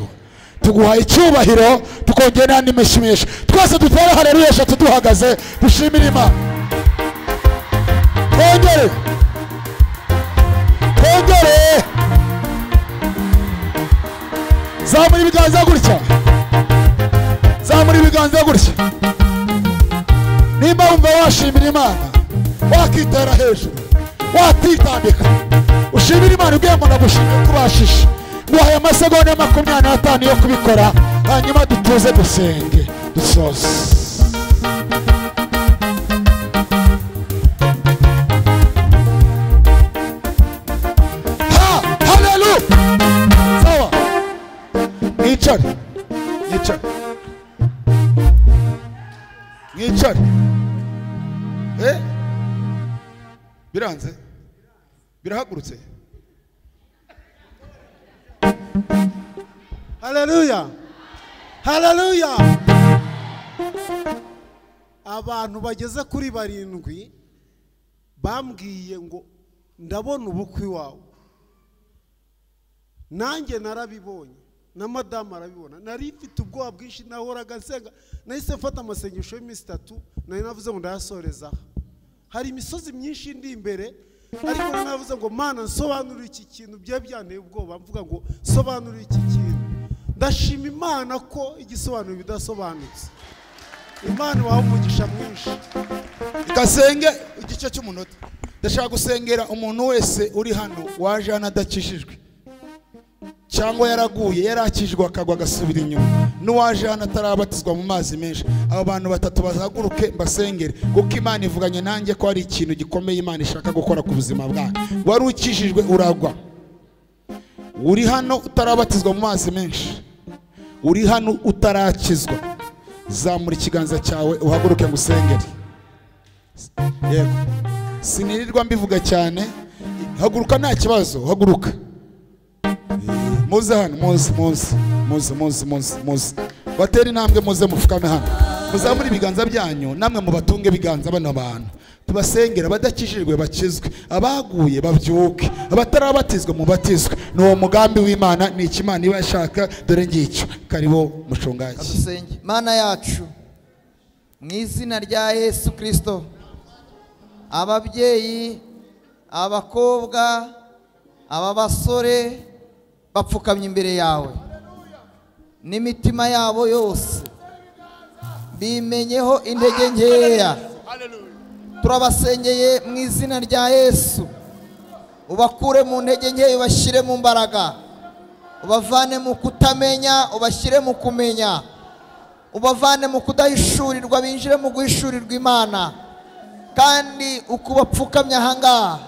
Tuguhaye icyubahiro, tukongera n'andi mishimisho. Twese dutere haleluya 3 duhagaze, dushimire Imana. Twongere, twongere. Zamura ibiganza gutya, zamura ibiganza gutya. Nimba wumva washimira Imana, wakitera hejuru, watitambika, ushimira Imana ubwiye ngo ndagushimiye kubashisha. Nguhaye amasegonda 25 yo kubikora, hanyuma dutuze dusenge. Dusoze. Ha! Haleluya! Sawa. Mwicare. Mwicare. Mwicare. Biranze? Birahagurutse? Haleluya. Haleluya. Abantu bageze kuri 7 bambwiye ngo ndabona ubukwe wawe. Nanjye narabibonye na madamu arabibona. Nari mfite ubwoba bwinshi, nahoraga nsenga. Nahise mfata amasengesho y'iminsi 3, nari navuze ngo ndayasoreza. Hari imisozi myinshi ndi imbere, ariko navuze ngo Mana nsobanurira iki kintu bye byanteye ubwoba, mvuga ngo sobanurira iki kintu. Ndashima Imana ko igisobanuro bidasobanutse. Imana ibaha umugisha mwinshi. Ikasenge igice cy'umunota. Ndashaka gusengera umuntu wese uri hano waje hano adakijijwe, cyangwa yaraguye yarakijwe akagwa agasubira inyuma, n'uwaje hano atarabatizwa mu mazi menshi. Abo bantu batatu bazaguruke mbasengere, kuko Imana ivuganye nanjye ko hari ikintu gikomeye Imana ishaka gukora ku buzima bwawe. Wari ukijijwe uragwa, uri hano utarabatizwa mu mazi menshi, uri hano utarakizwa, zamura ikiganza cyawe uhaguruke ngusengere. Yego, sinirirwa mbivuga cyane, haguruka nta kibazo, haguruka. Muze hano, muze, muze, muze, muze, muze, muze. Batera intambwe muze mufukame hano. Muzamure ibiganza byanyu, namwe mubatunge ibiganza bano bantu. Tubasengera abadakijijwe bakizwe, abaguye babyuke, abatarabatizwa mubatizwe. Ni uwo mugambi w'Imana, ni iki Imana iba ishaka, dore ngicyo. Karibo mushungaye. Adusenge. Mana yacu, mu izina rya Yesu Kristo, ababyeyi, abakobwa, aba basore bapfukamye imbere yawe n'imitima yabo yose, bimenyeho intege nkeya. Turabasengeye mu izina rya Yesu, ubakure mu ntege nkeya ubashyire mu mbaraga, ubavane mu kutamenya ubashyire mu kumenya, ubavane mu kudahishurirwa binjire mu guhishurirwa Imana. Kandi ukubapfukamye ahangaha,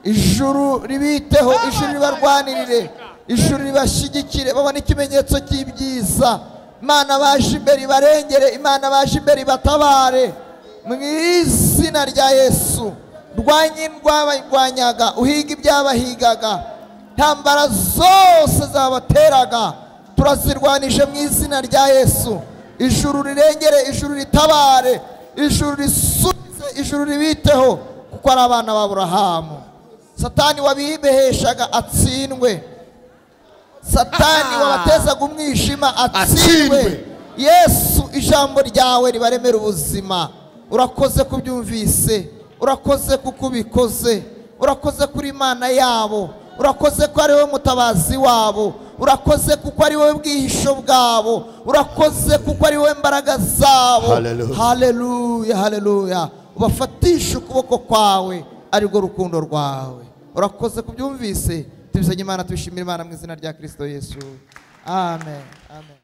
ijuru ribiteho, ijuru ribarwanirire, ijuru ribashyigikire, babone ikimenyetso cy'ibyiza. Imana baje imbere ibarengere, Imana baje imbere ibatabare mu izina rya Yesu. Rwanye indwabarwanyaga, uhiga ibyabahigaga, intambara zose zabateraga turazirwanije mu izina rya Yesu. Ijuru rirengere, ijuru ritabare, ijuru risubize, ijuru ribiteho, kuko ari abana ba Aburahamu. Satani wabiheshaga atsindwe, Satani wabatezaga umwijima atsindwe. Yesu, ijambo ryawe ribaremera ubuzima. Urakoze kubyumvise, urakoze kuko ubikoze, urakoze kuri Imana yabo, urakoze ko ari wowe mutabazi wabo, urakoze kuko ari wowe bwihisho bwabo, urakoze kuko ari wowe mbaraga zabo. Haleluya, haleluya. Ubafatishe ukuboko kwawe arirwo rukundo rwawe. Urakoze kubyumvise, tubisanye Imana, tubishimira Imana mu izina rya Kristo Yesu. Amen. Amen.